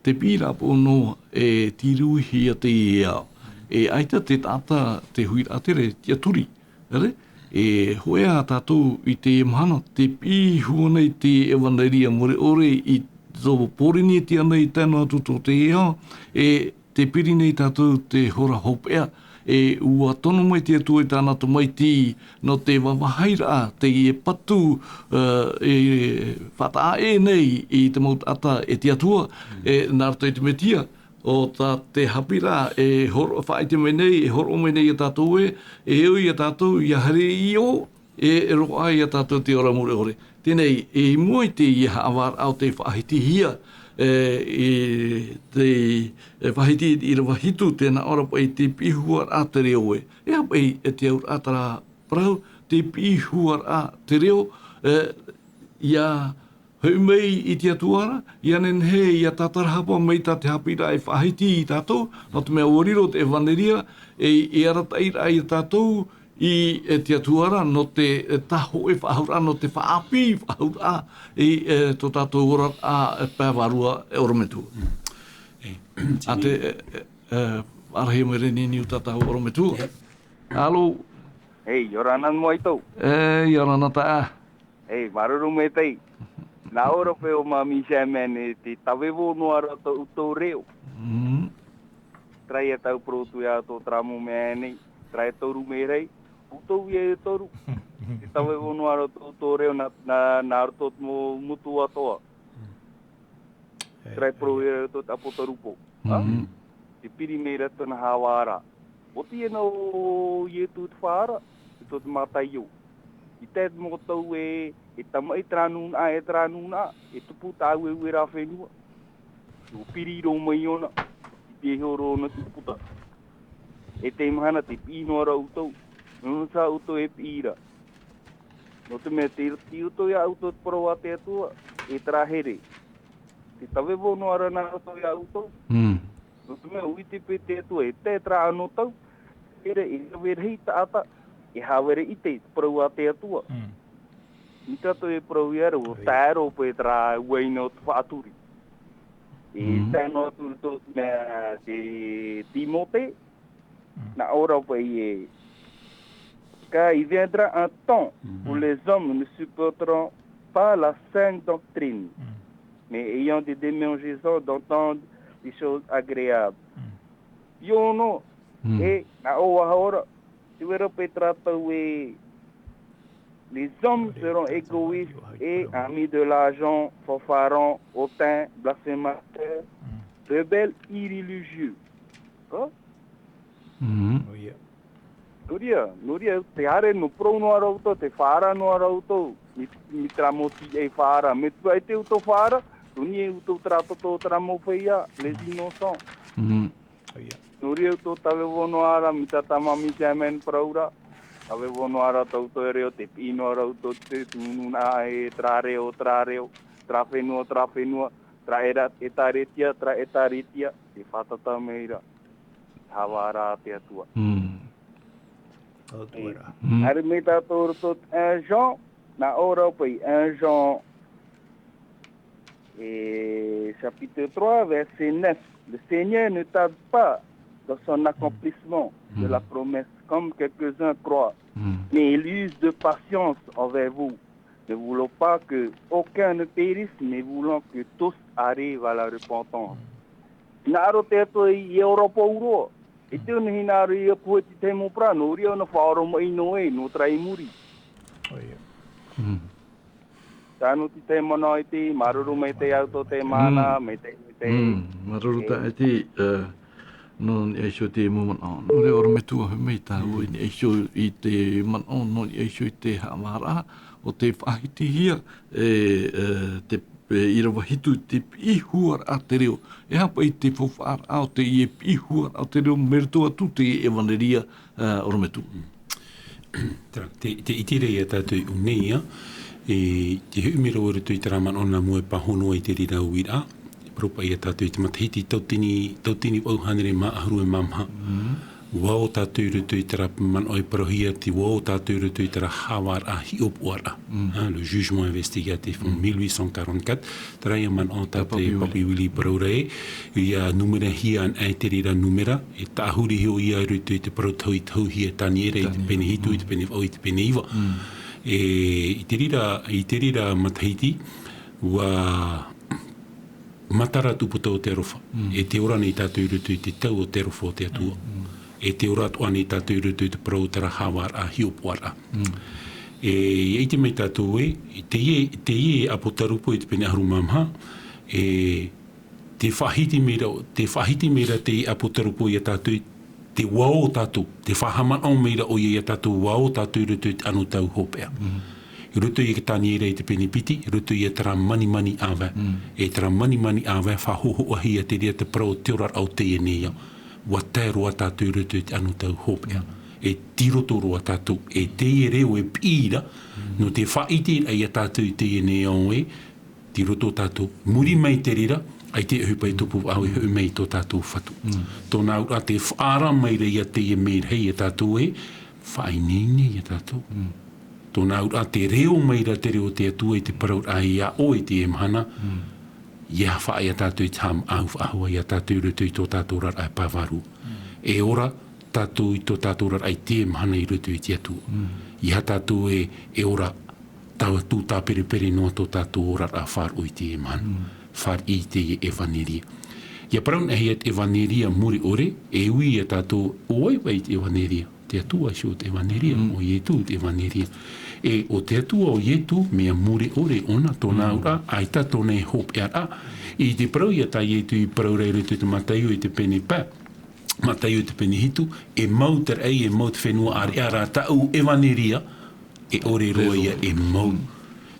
te piʻiraʻa paʻi o Noa, e tīrauhia teie ao. E ʻaita te taʻata, te huiraʻatira e tiʻaturi. Ere, e hōʻē ā tātou i teie mahana, tē piʻi iho ana i te ʻevaneria mure ʻore i tō Pōrīnetia nei tae noa atu tō teie ao, e tē piri nei tātou te hora hopeʻa, e ʻua tono mai te Atua i tāna tamaiti nō te vāvāhiraʻa, teie patu, e, e faʻataʻa ʻē nei i te mau taʻata e te Atua, e nā roto i te Mesia, ʻo tā te haʻapiʻiraʻa e horo-, faʻaʻite mai nei, e horoʻa mai nei iā tātou ē, e ʻoi iā tātou, ʻia haere i ʻō, e, e roaʻa iā tātou te ora mure ʻore. Teie nei, i mua i teie haʻavāraʻa ʻo tē faʻahitihia, e, i te, e, faʻahiti ʻīrava hitu, tē nā ʻō ra paʻi tē piʻi huaraʻa te reo ē. E aha paʻi, e te auraʻa terā parau, tē piʻi huaraʻa te reo, e, ʻia hoʻi mai i te Atua ra, ʻia nehenehe ʻia tātarahapa mai tā te haʻapiʻiraʻa e faʻahiti iā tātou, nō te mea ʻua riro te ʻevaneria, e, e arataʻiraʻa iā tātou i, e, te Atua ra, nō te, e, tā hōʻē faʻaauraʻa, nō te faʻaʻāpī faʻaauraʻa i, e, tō tātou oraraʻa, e, pae vārua, e ʻorometua. Mm. E, ʻA te, e, e, e, ʻarahi mai ra nei niu tātou ʻorometua. E. Alo. Ei, ʻia ora na Moaitau. E, ʻia ora na taeaʻe. Ei, māuruuru maitaʻi. Nā ʻō ra paʻi ʻo Māmī Shannon, e tē tāvevo noa ra tō ʻoutou reo. Mm. Terā ia tau parau atu iā ʻoutou terā mau mea nei, terā e toru mea rahi, ʻoutou ia e toru. Tē tāvevo noa ra tō ʻoutou reo nā, nā, nā roto i te mau motu atoʻa. Terā e parau ia tō te ʻāpōtarupo. Ā? Te piri mai ra tōna hāvāra. ʻOti ʻē nō Ietu te faʻaara, i tō te Mataio. I tae te mau tau e, e tamaʻi terā nūnaʻa, e terā nūnaʻa, e tupu tā ueueraʻa fenua. ʻUa piri roa mai ʻōna, i te iho roa ʻōna te puta. E te mahana te piʻi noa ra ʻoutou, nō te aha ʻoutou e piʻi ra. Nō te mea te, te ʻoutou ia ʻoutou te parau a te Atua, e terā here. Te tavevo noa ra nā roto ia ʻoutou. Nō te mea, ʻua ʻite paʻi te Atua, e tae terā anotau, here e rave rahi taʻata, e haere ʻite te parau a te Atua. Nō te Atua e parau ia ra, ʻua tae roa paʻi terā uaina o te faʻaturi. E tae noa atu tō te mea te Timote, nā ʻō ra paʻi ē. Car il viendra un temps où les hommes ne supporteront pas la saine doctrine, mais ayant des démangeaisons d'entendre des choses agréables. Io no, e, nā ʻō ra hoʻi ra, te vera paʻi terā tau ē, les hommes seront égoïstes et amis de l'argent, fanfarons, hautains, blasphémateurs, rebelles, irréligieux. Ā? Nō reira, nō reira, te haere nō parau noa ra ʻoutou, te faʻaara noa ra ʻoutou, mai, mai terā mau tīaʻi faʻaara, mai te, e te ʻoutou faʻaara, tō niʻa iho ʻoutou terā toto, terā mau feiā, les innocents. Nō reira ʻoutou tavevo noa ra, mai tā Tamā Miss Amen parau ra, tavevo noa ra tō ʻoutou reo, te piʻi noa ra ʻoutou te, te nūnaʻa e terā reo, terā reo, terā fenua, terā fenua, terā ʻēra-, ʻētāretia, terā ʻētāretia, e fātata mai ra. Hāvāra a te Atua. Haere mai tātou i roto i te un Jean, nā ʻō ra paʻi, un Jean, et chapitre trois, verset neuf. Le Seigneur ne tarde pas dans son accomplissement de la promesse, comme quelques-uns croient, mais il use de patience envers vous, ne voulant pas que aucun ne périsse, mais voulant que tous arrivent à la repentance. Hinaʻaro te Atua i, i Europa roa. E te ono hinaʻaro i apu i te tahi mau parau, nō reira ʻōna faʻaoromaʻi noa ē, nō terā i muri. Tāna te tahi manaʻo i te, māuruuru maitaʻi atu tō te mahana, maitaʻi, maitaʻi. Māuruuru taʻati, ā, nō niʻa iho i te mau manaʻo. Nō reira, ʻorometua, hoʻi mai tāua i niʻa iho i te manaʻo, nō niʻa iho i te haʻavāraʻa, ʻo tē faʻahitihia, e, e, te, e, ʻīrava hitu, te piʻi huaraʻa te reo. E aha paʻi te faufaʻaraʻa o teie piʻi huaraʻa te reo, mai roto atu i te ʻevaneria, ā, ʻorometua. Terā, te, te ʻite ra ia tātou i ʻō nei, ā, e, te hoʻi mai ra i roto i terā manaʻo nā mua e pāhono ai i te reira uiraʻa, e parau paʻi ia tātou i te matahiti tauatini, tauatini vaʻu hānere mā ʻahuru e mā maha. Ua ō tātou i roto i terā manaʻo e parauhia, te ua ō tātou i roto i terā haʻavāraʻa hiʻopoʻaraʻa. Ā, le jugement investigatif en mille huit cent quarante-quatre, terā ia manaʻo tā te Papi Willie i parau ra ē, ʻia numerahia anaʻe te reira numera, e tāhuri iho ia i roto i te parau tauhitauhia e Taniera i te pene hitu, i te pene vaʻu, i te pene iva. E, i te reira, i te reira matahiti, ua matara te ʻūputa o te aroha. E tē ora nei tātou i roto i te tau o te aroha o te Atua. E tē ora atoʻa nei tātou i roto i te parau o terā haʻavāraʻa hiʻopoʻaraʻa. E, ʻia ʻite mai tātou ē, teie, teie ʻāpōtarupo i te pene ʻahuru mā maha, e, tē faʻahiti mai ra, tē faʻahiti mai ra teie ʻāpōtarupo ia tātou, te ua ō tātou, tē faʻahaʻamanaʻo mai ra ʻoia ia tātou, ua ō tātou i roto i te anotau hopeʻa. I roto ia Taniera i te pene piti, i roto ia terā manimani ʻāvae. E terā manimani ʻāvae, faʻahōhoʻahia te reira te parau o te oraraʻa o teie nei ao. Ua tae roa tātou i roto i te anotau hopeʻa. E tei roto roa tātou, e teie reo e piʻi ra, nō te faʻaʻiteraʻa ia tātou i teie nei ao ē, tei roto tātou. Muri mai te reira, ʻaita e ʻohipa e tupu faʻahou e hoʻi mai i tō tātou Fatu. Tōna auraʻa tē faʻaara mai ra ia teie mea rahi ia tātou ē, faʻaineine ia tātou. Tōna auraʻa tē reo mai ra te reo o te Atua i te parauraʻa ia ʻoe i teie mahana, ʻia faʻaea tātou i te haʻamāuruuru faʻahou ia tātou i roto i tō tātou oraraʻa e pae vārua. E ora tātou i tō tātou oraraʻa i teie mahana i roto i te Atua. ʻEiaha tātou e, e ora tau atu tāperepere noa tō tātou oraraʻa faʻaroʻo i teie mahana. Fāriʻi i teie ʻevaneria. ʻIa parau anaʻe hia te ʻevaneria mure ʻore, e ui ia tātou, ʻo vai paʻi te ʻevaneria. Te Atua iho o te Evaneria, ʻo Ietu te Evaneria. E ʻo te Atua ʻo Ietu, mea mure ʻore ʻōna, tōna auraʻa, ʻaita tōna hopeʻaraʻa. I te parau ia tā Ietu i parau ra i roto i te Mataio i te pene pae, Mataio i te pene hitu, e mau te raʻi, e mau te fenua ʻāreʻa rā tāʻu Evaneria, e ʻore roa ia e mau.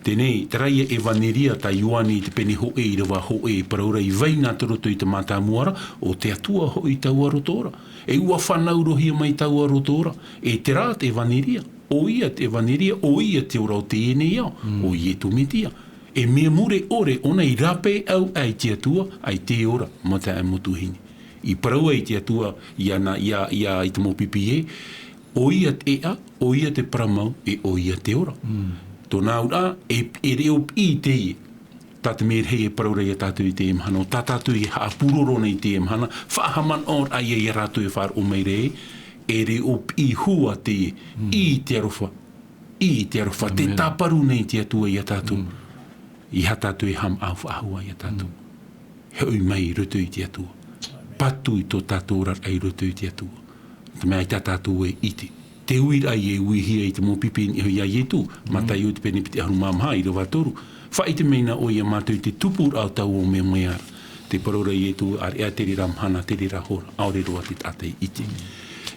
Teie, terā ia Evaneria tā Ioane i te pene hōʻē, ʻīrava hōʻē, e parau ra, i vai nā te roto i te mātāmua ra, ʻo te Atua hoʻi i taua roto ra. E ʻua fānaurohia mai taua roto ra. E terā te Evaneria, ʻoia te Evaneria, ʻoia te ora o teie nei ao, ʻo Ietu Metia. E mea mure ʻore ʻōna i rāpae au i te Atua, ʻaita e ora, mataʻeinaʻa, tuahine. I parau ai te Atua, ia nā, ia, ia i te mau pipi ē, ʻoia te ʻēʻa, ʻoia te parau mau, e ʻoia te ora. Tōna auraʻa, e, e reo piʻi teie. Tā te mea rahi e parau ra ia tātou i teie mahana, ʻo tā tātou i haʻapūroro nei i teie mahana, faʻahaʻamanaʻo ra ia ia rātou e faʻaroʻo mai ra ē, e reo piʻi hua teie, i te aroha, i te aroha, te tāparu nei te Atua ia tātou. I hā tātou e haʻamāuruuru faʻahou ia tātou. Hoʻi mai i roto i te Atua. Patu i tō tātou oraraʻa i roto i te Atua. Te mea ʻaita tātou e ʻite. Te uiraʻa e uihia i te mau pipi i niʻa iho ia Ietu, Mataio te pene piti ʻahuru mā maha, ʻīrava toru. Faʻaʻite mai na ʻoe ia mātou i te tupuraʻa o taua mau mea ra. Te parau ra Ietu, ʻāreʻa te reira mahana, te reira hora, ʻaore roa te taʻata e ʻite.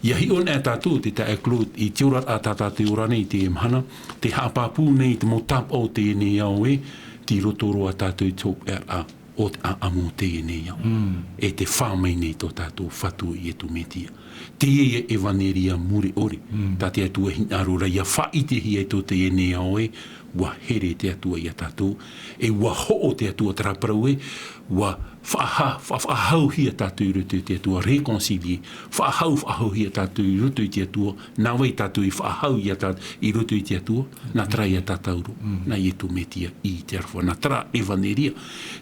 ʻIa hiʻo na tātou, te taeaʻe Claude, i te oraraʻa tā tātou e ora nei i teie mahana, tē haʻapāpū nei i te mau tāpaʻo o teie nei ao ē, tei roto roa tātou i te hopeʻaraʻa o te ʻāʻamu o teie nei ao. E tē fā mai nei tō tātou Fatu ʻo Ietu Metia. Teie ia Evaneria mure ʻore. Tā te Atua e hinaʻaro ra ʻia faʻaʻitehia i tō teie nei ao ē, ʻua here te Atua ia tātou. E ʻua hoʻo te Atua, terā parau ē, ʻua faʻaha-, fa-, faʻahauhia tātou i roto i te Atua, réconcilier. Faʻahau, faʻahauhia tātou i roto i te Atua, nā vai tātou i faʻahau ia tā-, i roto i te Atua, nā terā ia tātauro, nā Ietu Metia i te aroha, nā terā Evaneria.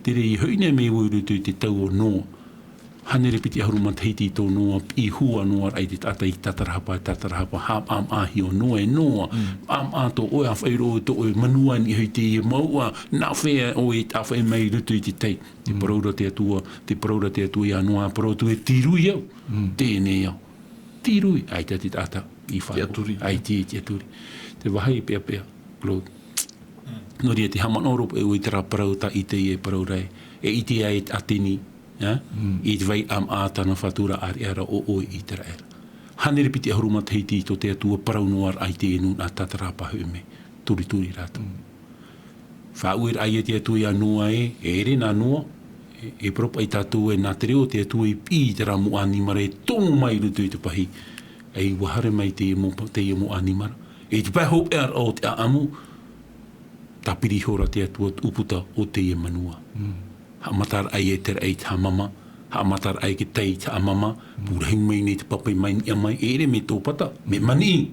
Terā ʻia hoʻi nei mai vau i roto i te tau o Noa. Hānere piti ʻahuru matahiti tō Noa, piʻi hua noa ra i te taʻata i tātarahapa, tātarahapa, haʻamāmāhia ʻo Noa, e Noa, māmā tō ʻoe, ʻa faʻaroʻo tō ʻoe manua i niʻa i teie mouʻa, nā fea ʻoe i tāfaʻi mai i roto i te tai. Te parau ra te Atua, te parau ra te Atua ia Noa, parau atu ē, tei rui au, teie nei ao. Tei rui, ʻaita te taʻata i faʻaroʻo. Tiʻaturi. ʻAita, tiʻaturi. Te vāhi peʻapeʻa, Claude. Nō reira, tē haʻamanaʻo roa paʻi ʻoe i terā parau tā ʻĪtaia e parau ra ē. E ʻite ā e te ʻāteni, ā? I te vai ʻāmā tāna fatu ra, ʻāreʻa ra ʻo ʻoe ʻĪteraʻera. Hānere piti ʻahuru matahiti tō te Atua parau noa ra i teie nūnaʻa tātarahapa hoʻi mai. Turituri rātou. Faʻaue ra ia te Atua ia Noa ē, e ʻere nā Noa, e, e parau paʻi tātou ē, nā te reo o te Atua i piʻi i terā mau ʻanimara e tomo mai i roto i te pahi. E ʻua haere mai teie mau pa-, teie mau ʻanimara. I te pae hopeʻa ra o te ʻāʻamu, tāpiri ihora te Atua tō ʻūputa o teie manua. Haʻamata ra ia i te raʻi i te haʻamama, haʻamata ra ia i te tai i te haʻamama, pūrahi mai nei te pape mai niʻa mai, e ʻere mea tōpata, mea maniʻi.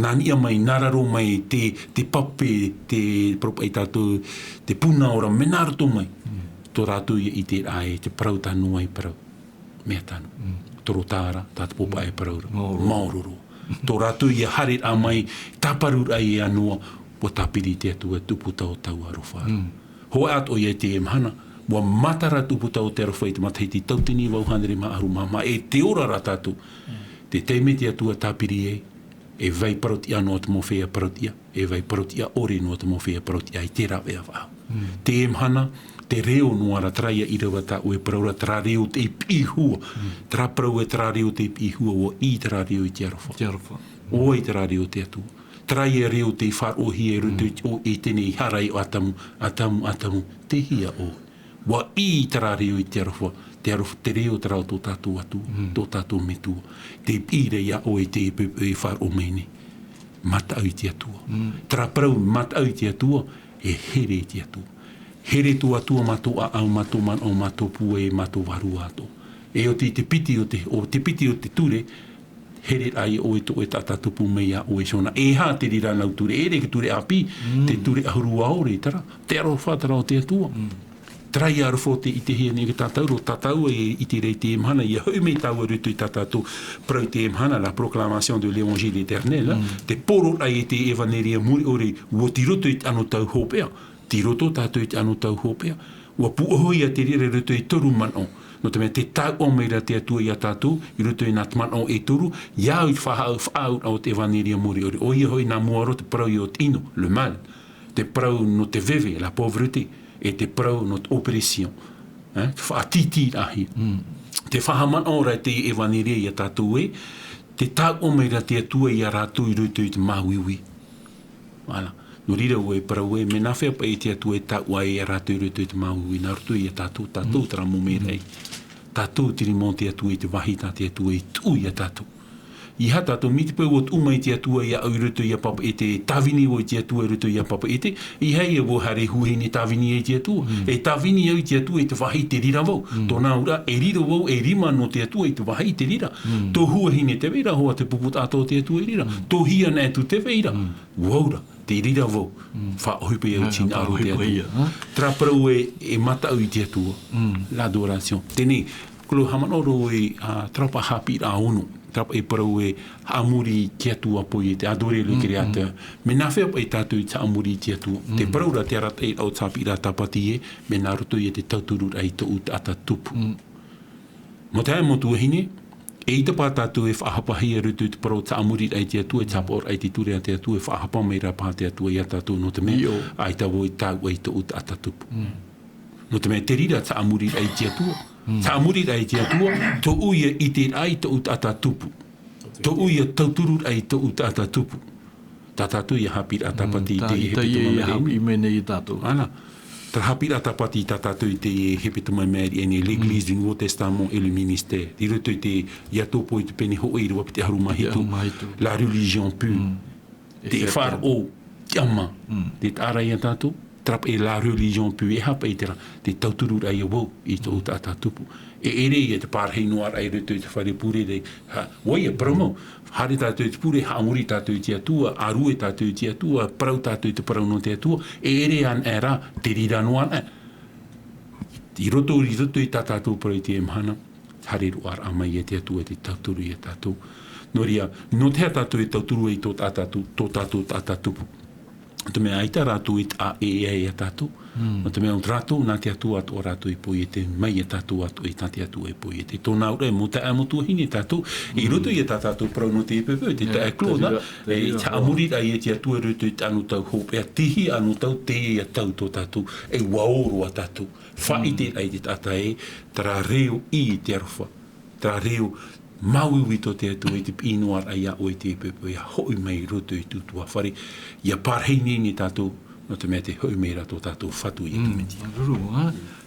Nā niʻa mai, nā raro mai te, te pape, te parau paʻi tātou, te pūnaʻo ra, mea nā roto mai. Tō rātou ia ʻiteraʻa ē, te parau tā Noa i parau. Mea tano. Toro tā ra, tā te pōpaʻa e parau ra. Maoro. Maoro roa. Tō rātou ia haereraʻa mai, tāparu ra ia Noa, ʻua tāpiri te Atua tō ʻūputa o taua aroha ra. Hōʻē atoʻa ia i teie mahana, ʻua matara tō ʻūputa o te aroha i te matahiti tauatini vaʻu hānere mā ʻahuru mā maha, e tē ora ra tātou. Te taime te Atua tāpiri ai, e vai parau-tiʻa noa te mau feiā parau-tiʻa, e vai parau-tiʻa ʻore noa te mau feiā parau-tiʻa i te rāveʻa faʻahou. Teie mahana, te reo noa ra terā ia ʻīrava tā ʻoe parau ra, terā reo tei piʻi hua. Terā parau ē, terā reo tei piʻi hua, ʻua ʻī terā reo i te aroha. Te aroha. ʻO vai terā reo te Atua. Terā ia reo tei faʻaroʻohia i roto i te, ʻo Etene i hara ai ʻo Atamu, Atamu, Atamu, tei hea ʻoe. ʻUa ʻī terā reo i te aroha, te aroha, te reo terā o tō tātou Atua, tō tātou Metua. Tē piʻi ra ia ʻoe i te pepe e faʻaroʻo mai nei. Mataʻu i te Atua. Terā parau, mataʻu i te Atua, e here i te Atua. Here tō Atua mā tō ʻāʻau, mā tō manaʻo, mā tō pūai, mā tō vārua atoʻa. E oti i te piti o te, o te piti o te ture, here ra ia ʻoe tō ʻoe taʻata tupu mai ia ʻoe Siona. E aha te reira nau ture, e ʻere i te ture ʻāpī, te ture ʻahuru ʻaore, terā, te aroha terā o te Atua. Terā ia aroha tē ʻitehia nei e tātou, tātou e ʻite ra i teie mahana, ʻia hoʻi mai tāua i roto i tā tātou parau i teie mahana, la proclamation de l'évangile éternel, te poroʻraʻa i te evanelia mure ʻore, ʻua tei roto i te anotau hopeʻa, tei roto tātou i te anotau hopeʻa, ʻua pūʻohu ia te reira i roto i toru manaʻo. Nō te mea te taua mai ra te Atua iā tātou, i roto i nā te manaʻo e toru, ia au i te faʻahaʻu, faʻahaʻu o te evanelia mōreʻore. ʻOia hoʻi nā mua roa te parau i ʻō te ʻino, le mal. Te parau nō te veve, la pauvreté, e te parau nō te oppression. Eh, te faʻatītīraʻahia. Te faʻahaʻamanaʻo ra te evanelia iā tātou ē, te taua mai ra te Atua iā rātou i roto i te māuiui. Voilà. Nō reira ʻoe e parau ē, mea nā hea paʻi te Atua e taua iā rātou i roto i te māuiui, nā roto iā tātou, tātou terā mau meraʻa. Tātou te rima o te Atua i te vāhi tā te Atua i tuʻu iā tātou. ʻEiaha tātou, mai te peu ʻua tuʻu mai te Atua iāʻu i roto iā Papeʻete, e tāvini vau i te Atua i roto iā Papeʻete, ʻeiaha ïa vau haere huahine tāvini ai te Atua. E tāvini au i te Atua i te vāhi i te reira vau. Tōna auraʻa, e riro vau, e rima nō te Atua i te vāhi i te reira. Tō huahine tē vai ra hoʻi te pupu taʻata o te Atua i reira. Tō hia nā atu tē vai ra. Vau ra, te reira vau. Faʻaʻohipa au i te hinaʻaro o te Atua. Terā parau ē, e mataʻu i te Atua. L'adoration. Teie, ko te haʻamanaʻo roa ē, ā, terā paʻi haʻapiʻiraʻa ono. Terā paʻi parau ē, haʻamori i te Atua Poiete, adorer le Créateur. Mea nā hea paʻi tātou i te haʻamori i te Atua. Te parau ra te arataʻiraʻa o te haʻapiʻiraʻa tāpati ē, mea nā roto ïa te tautururaʻa i tōʻu taʻata tupu. Mau taeaʻe, mau tuahine, eʻita paʻi tātou e faʻahapahia i roto i te parau haʻamoriraʻa i te Atua, e te haʻapaʻoraʻa i te ture a te Atua, e faʻahapa mai ra paʻi te Atua iā tātou nō te mea, ʻaita vau i taua i tōʻu taʻata tupu. Nō te mea te reira te haʻamoriraʻa i te Atua. Te haʻamoriraʻa i te Atua, tōʻu ïa ʻiteraʻa i tōʻu taʻata tupu. Tōʻu ïa tautururaʻa i tōʻu taʻata tupu. Tā tātou ïa haʻapiʻiraʻa tāpati i te hepetoma mā reira. Ana, terā haʻapiʻiraʻa tāpati tā tātou i te hepetoma mā reira nei, l'Église du Nouveau Testament et le Ministère. I roto i te, ʻia Tōpō i te pene hōʻē ʻīrava piti ʻahuru mā hitu. La religion pure. Te faʻaroʻo, te ʻama. Te taʻa ra iā tātou, terā paʻi la religion pure, e aha paʻi terā, te tautururaʻa iā vau i tōʻu taʻata tupu. E ʻere ïa te pārahi noa ra i roto i te fare pure ra, ha, ʻoia, parau mau. Haere tātou i te pure, haʻamori tātou i te Atua, ʻārue tātou i te Atua, parau tātou i te parau nō te Atua, e ʻere anaʻe rā, te reira noa anaʻe. I roto, i roto i tā tātou parau i teie mahana, haere roa anaʻe mai ïa te Atua te tauturu iā tātou. Nō reira, nō te aha tātou e tauturu ai tō tā tātou, tō tātou taʻata tupu. Nō te mea ʻaita rātou e taʻa ʻē iā tātou. Nō te mea ʻo rātou, nā te Atua atoʻa rātou i poiete mai iā tātou atoʻa, e nā te Atua e poiete. Tōna auraʻa, mau taeaʻe, mau tuahine, tātou, i roto ïa tā tātou parau nō teie poipoi, te taeaʻe Claude, e haʻamoriraʻa iā te Atua i roto i te anotau hopeʻa, te hiʻo anotau, teie ïa tau tō tātou, e ʻua ō roa tātou. Faʻaʻiteraʻa i te taʻata ē, terā reo i te aroha. Terā reo māuiui tō te Atua i te piʻi noa ra iā ʻoe i teie poipoi, ʻia hoʻi mai i roto i te ʻutuāfare, ʻia pārahi ineine tātou, nō te mea tē hoʻi mai ra tō tātou Fatu ïa te Mesia. Māuruuru, ā,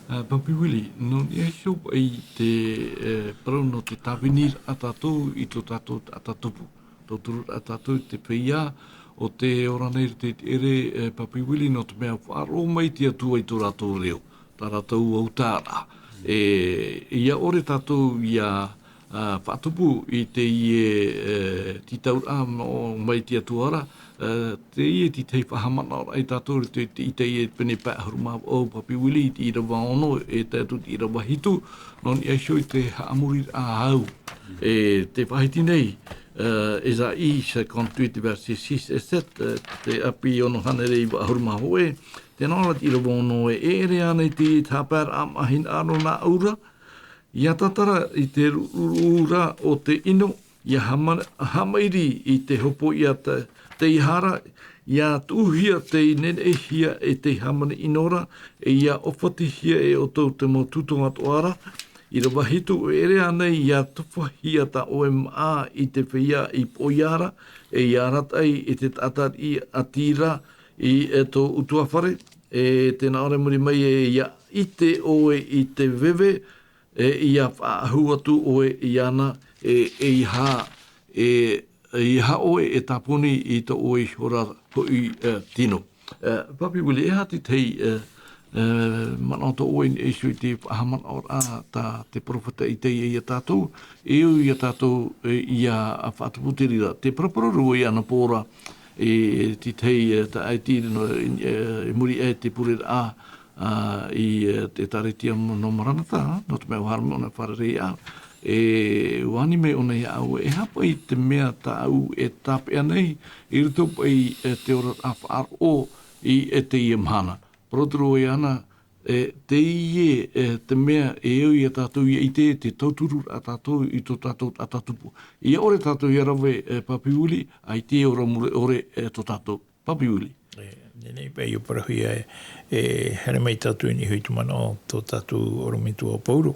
ā, Papi Willie, nō niʻa iho paʻi te, e, parau nō te tāviniraʻa tātou i tō tātou taʻata tupu. Tauturu ra tātou i te feiā, ʻo tē ora nei i te ʻere, e, Papi Willie, nō te mea faʻaroʻo mai te Atua i tō rātou reo, tā rātou autaʻaraʻa. E, ʻia ʻore tātou ʻia, ā, faʻatupu i teie, e, tītauraʻa nō, mai te Atua ra, e, teie te tahi faʻahaʻamanaʻoraʻa iā tātou i te, te, i teie pene pae ʻahuru mā vaʻu, Papi Willie, i te ʻīrava ono, e tae atu i te ʻīrava hitu, nō niʻa iho i te haʻamoriraʻa au. E, tē faʻahiti nei, e, Ésaïe cinquante-huit, verset six et sept, e, te ʻāpī ono hānere iva ʻahuru mā hōʻē, tē nā ʻō ra te ʻīrava ono ē, e ʻere ānei te, te haʻapaeraʻa māhina ʻānō nāʻu ra, ʻia tātara i te ruʻuruʻu ra o te ʻino, ʻia hama-, hamairi i te hopoiʻa te, tei hara, ʻia tuʻuhia tei neneʻihia e tei hāmani ʻino ra, e ʻia ʻōfatihia e ʻoutou te mau tūtō atoʻa ra, ʻīrava hitu, e ʻere ānei ʻia tufahia tā ʻoe māʻa i te feiā i poʻia ra, e ʻia arataʻi i te taʻata riʻi ʻati ra i, e, tō ʻutuāfare, e tē nā ʻō ra i muri mai ē ʻia ʻite ʻoe i te veve, e ʻia faʻaʻahu atu ʻoe iāna, e, e ʻeiaha, e, e ʻeiaha ʻoe e tāpuni i tō ʻoe iho ra hoʻi, e, tino. E, Papi Willie, e aha te tahi, e, e, manaʻo tō ʻoe i niʻa iho i te faʻahaʻamanaʻoraʻa tā te perofeta Itaia iā tātou, e au iā tātou, e, ʻia faʻatupu i te reira. Tē paraparau ra vau i ana pō ra, e, te tahi, e, taʻata i, e, i muri aʻe i te pureraʻa, ā, i, e, te ʻĒtārētia nō Maranata, nō te mea ʻua haere mai ʻōna i fārereiraʻa, e, ʻua ani mai ʻōna iāʻu, e aha paʻi te mea tāʻu e tāpeʻa nei, i roto paʻi, e, te oraraʻa faʻaroʻo i, e, teie mahana. Parau atu ra vau iāna, E teie, e, te mea e au ia tātou ia ʻite, te tauturu a tātou i tō tātou taʻata tupu. Ia ʻore tātou ia rave, e, Papi Willie, ʻaita e ora mure ʻore, e, tō tātou. Papi Willie. E, nei paʻi ʻo parauhia e, e haere mai tātou i niʻa i te manaʻo o tō tātou ʻorometua Pauro.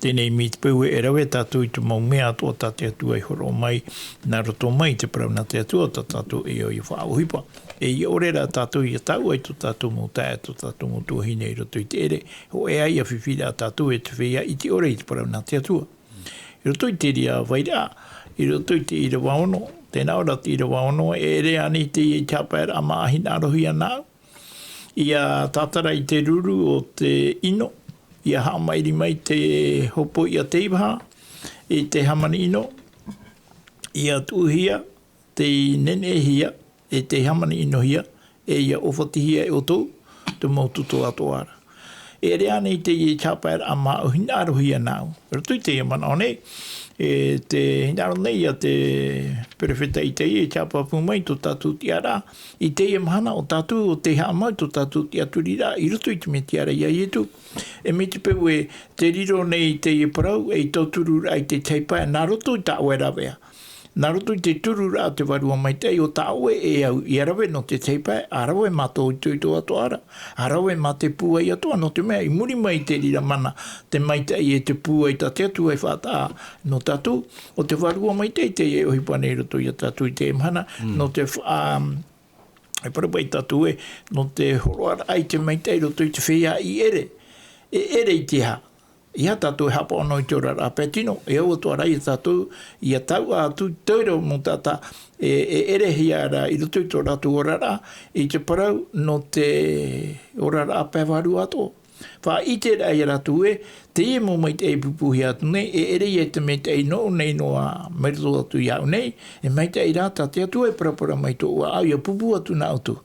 Teie nei mai te peu e rave tātou i te mau mea atoʻa tā te Atua i hōroʻa mai, nā roto mai i te parau nā te Atua tā tātou e au ia faʻaʻohipa. E ia ʻore rā tātou ia taʻu ai tō tātou mau taeaʻe, tō tātou mau tuahine i roto i te ʻere, hōʻē ia fifi rā tātou e te feiā ʻite ʻore i te parau nā te Atua. I roto i te reira vairaʻa, i roto i te ʻīrava ono, tē nā ʻō ra te ʻīrava ono, e ʻere ānei teie i te haʻapaeraʻa mā hinaʻarohia nāʻu. Ia tātara i te ruru o te ʻino, ia haʻamairi mai te hopoiʻa teivaha i te hāmani ʻino, ia tuʻuhia, tei neneʻihia, e tei hāmani ʻinohia, e ia ʻōfatihia e ʻoutou te mau toto atoʻa ra. E ʻere ānei teie i te haʻapaeraʻa mā hinaʻarohia nāʻu. I roto i teie manaʻo nei, e te hinaʻaro nei ia te perofeta Itaia i te haʻapāpū mai tō tātou tiʻaraʻa, i teie mahana ʻo tātou ʻo tē haʻamau tō tātou tiʻaturiraʻa i roto i te Metia ra ia Ietu. E mai te peu e te riro nei i teie parau, e i tautururaʻa i te tahi pae, nā roto i tā ʻoe rāveʻa. Nā roto i te tururaʻa o te Vārua Maitaʻi, ʻo tā ʻoe e au ia rave nō te tahi pae, ʻa rave mā tō itoito atoʻa ra, ʻa rave mā te pūai atoʻa, nō te mea, i muri mai i te reira mana, te maitaʻi e te pūai tā te Atua e faʻataʻa nō tātou, ʻo te Vārua Maitaʻi teie e ʻohipa nei i roto ia tātou i teie mahana, nō te fa-, ā, e parau paʻi tātou ē, nō te hōroʻaraʻa i te maitaʻi i roto i te feiā i ʻere. E ʻere i te aha? ʻEiaha tātou e haʻapaʻo noa i te oraraʻa pae tino, e au atoʻa ra ia tātou, ia tauʻa atu, te reira mau taʻata, e, e ʻerehia ra i roto i tō rātou oraraʻa, i te parau nō te oraraʻa pae vārua atoʻa. Faʻaʻite ra ia rātou ē, teie mau maitaʻi e pūpūhia atu nei, e ʻere ia i te maitaʻi nōʻu nei noa mai roto atu iāʻu nei, e maitaʻi rā tā te Atua e paraparau mai tōʻu ʻāʻau, ia pūpū atu nā ʻoutou.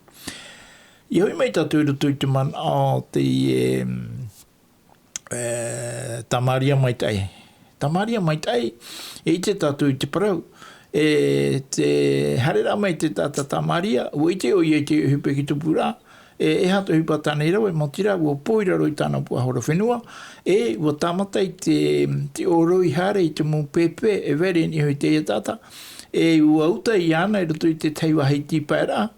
Ia hoʻi mai tātou i roto i te manaʻo o teie, e, Tamāria Maitaʻi. Tamāria Maitaʻi, e ʻite tātou i te parau, e te haereraʻa mai te taʻata Tamāria, ʻua ʻite ʻoia i te ʻohipa i te tupuraʻa, e, e aha te ʻohipa tā na i rave, maoti rā, ʻua pō i raro i tāna puaʻahora fenua, e, ʻua tāmata i te, te ʻōroi haere i te mau pēpē, e vai ra i niʻa iho i teie taʻata, e, ʻua uta iāna i roto i te tahi vāhi tīpaeraʻa,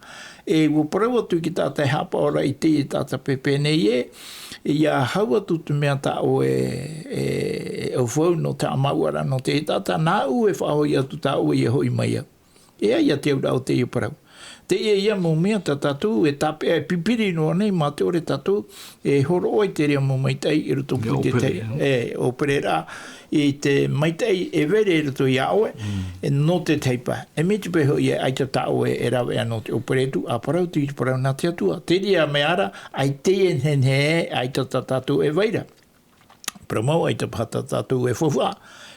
e, ʻua parau atu i te taʻata e haʻapaʻo ra i teie taʻata pēpē nei ē, ʻia hau atu te mea tā ʻoe e, e, e ʻaufau nō te haʻamāuʻaraʻa nō teie taʻata, nāʻu e faʻahoʻi atu tā ʻoe ʻia hoʻi mai au. E ʻaita te auraʻa o teie parau. Teie ïa mau mea tā tātou e tāpeʻa e pipiri noa nei, mā te ʻore tātou e hōroʻa i te reira mau maitaʻi i roto pū i te ʻōpereraʻa, i te maitaʻi e vai ra i roto iā ʻoe, e nō te tahi pae. E mai te peu hoʻi e ʻaita tā ʻoe e rāveʻa nō te ʻōpere atu, ʻa parau atu i te parau nā te Atua. Te reira mea ra, ʻaita e nehenehe, ʻaita tā tātou e vai ra. Parau mau, ʻaita paha tā tātou e faufaʻa,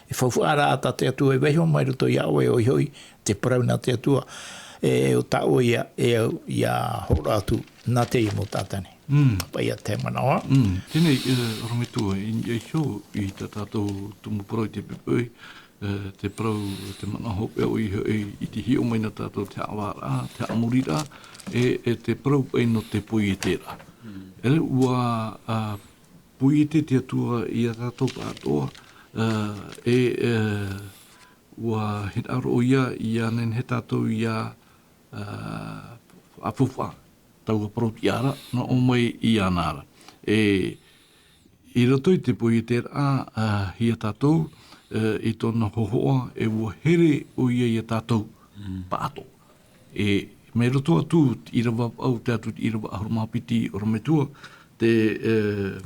e faufaʻa rā tā te Atua e vaiiho mai roto iā ʻoe, ʻoia hoʻi, te parau nā te Atua, e, ʻo tā ʻoe ïa, e au, ʻia hōroʻa atu, nā teie mau taʻata nei. Paʻi ia te manaʻo. Teie nei, e, ʻorometua, i, i niʻa iho i tā tātou tumu parau i te poʻipoʻi, e, te parau, te manaʻo hopeʻa ʻoia hoʻi, i te hiʻo mai nā tātou te haʻavāraʻa, te haʻamoriraʻa, e, e te parau paʻi nō te poieteraʻa. E, ʻua, a, poiete te Atua iā tātou pāʻatoʻa, ā, e, e, ʻua hinaʻaro ʻoia ʻia nehenehe tātou ʻia, ā, faʻafaufaʻa taua parau tiʻa ra, nō ʻō mai iāna ra. E, i roto i te poieteraʻa, ā, hia tātou, ā, i tōna hōhoʻa, e ʻua here ʻoia iā tātou pāʻatoʻa. E, mai roto atu te ʻīrava vaʻu, tae atu te ʻīrava ʻahuru mā piti, ʻorometua, te, e,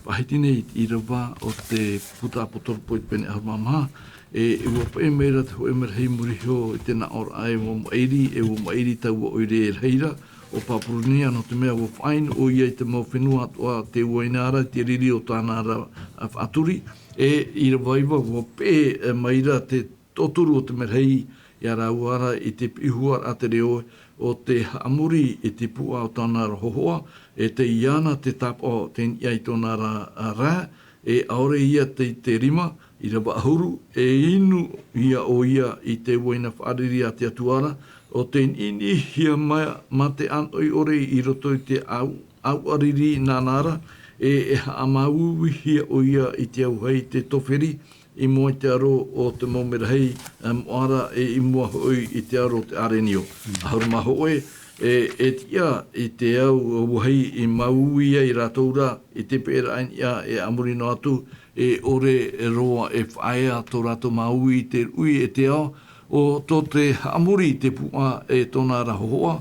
faʻahiti nei te ʻīrava o te puta ʻāpōsetolo Paula i te pene ʻahuru mā maha, e, e ʻua paʻi mai ra te hōʻē merahi i muri iho i te naʻoraʻa e ʻua maʻiri, e ʻua maʻiri taua ʻoire rahi ra, ʻo Papuronia, nō te mea ʻua faʻainu ʻoia i te mau fenua atoʻa tē ʻuaina ra, i te riri o tāna ra, a, faʻaturi, e, ʻīrava iva, ʻua peʻe, e, mai ra te tauturu o te merahi iā rāua ra i te piʻihua raʻa te reo o te haʻamori i te puʻa o tāna ra hōhoʻa, e tei iāna te tāpaʻo tei niʻa i tōna ra, a, rae, e ʻaore ïa tei te rima, ʻīrava ʻahuru, e inu ïa ʻoia i te ʻuaina faʻariri a te Atua ra, ʻo tei niʻiniʻihia mā, mā te ʻānoʻi ʻore i roto i te ʻau, ʻauʻariri nāna ra, e, e haʻamāuiuihia ʻoia i te auahi, te toferi, i mua i te aro o te mau merahi, e, moʻa ra, e, i mua hoʻi i te aro o te ʻarenio. ʻAhuru mā hōʻē, e, e tiʻa i te au, auahi i māuiui ai rātou ra, i te peʻeraʻa i niʻa, e a muri noa atu, e ʻore roa e faʻaea tō rātou māuiui i te ruʻi e te ao, ʻo tō te haʻamori i te puʻa e tōna ra hōhoʻa,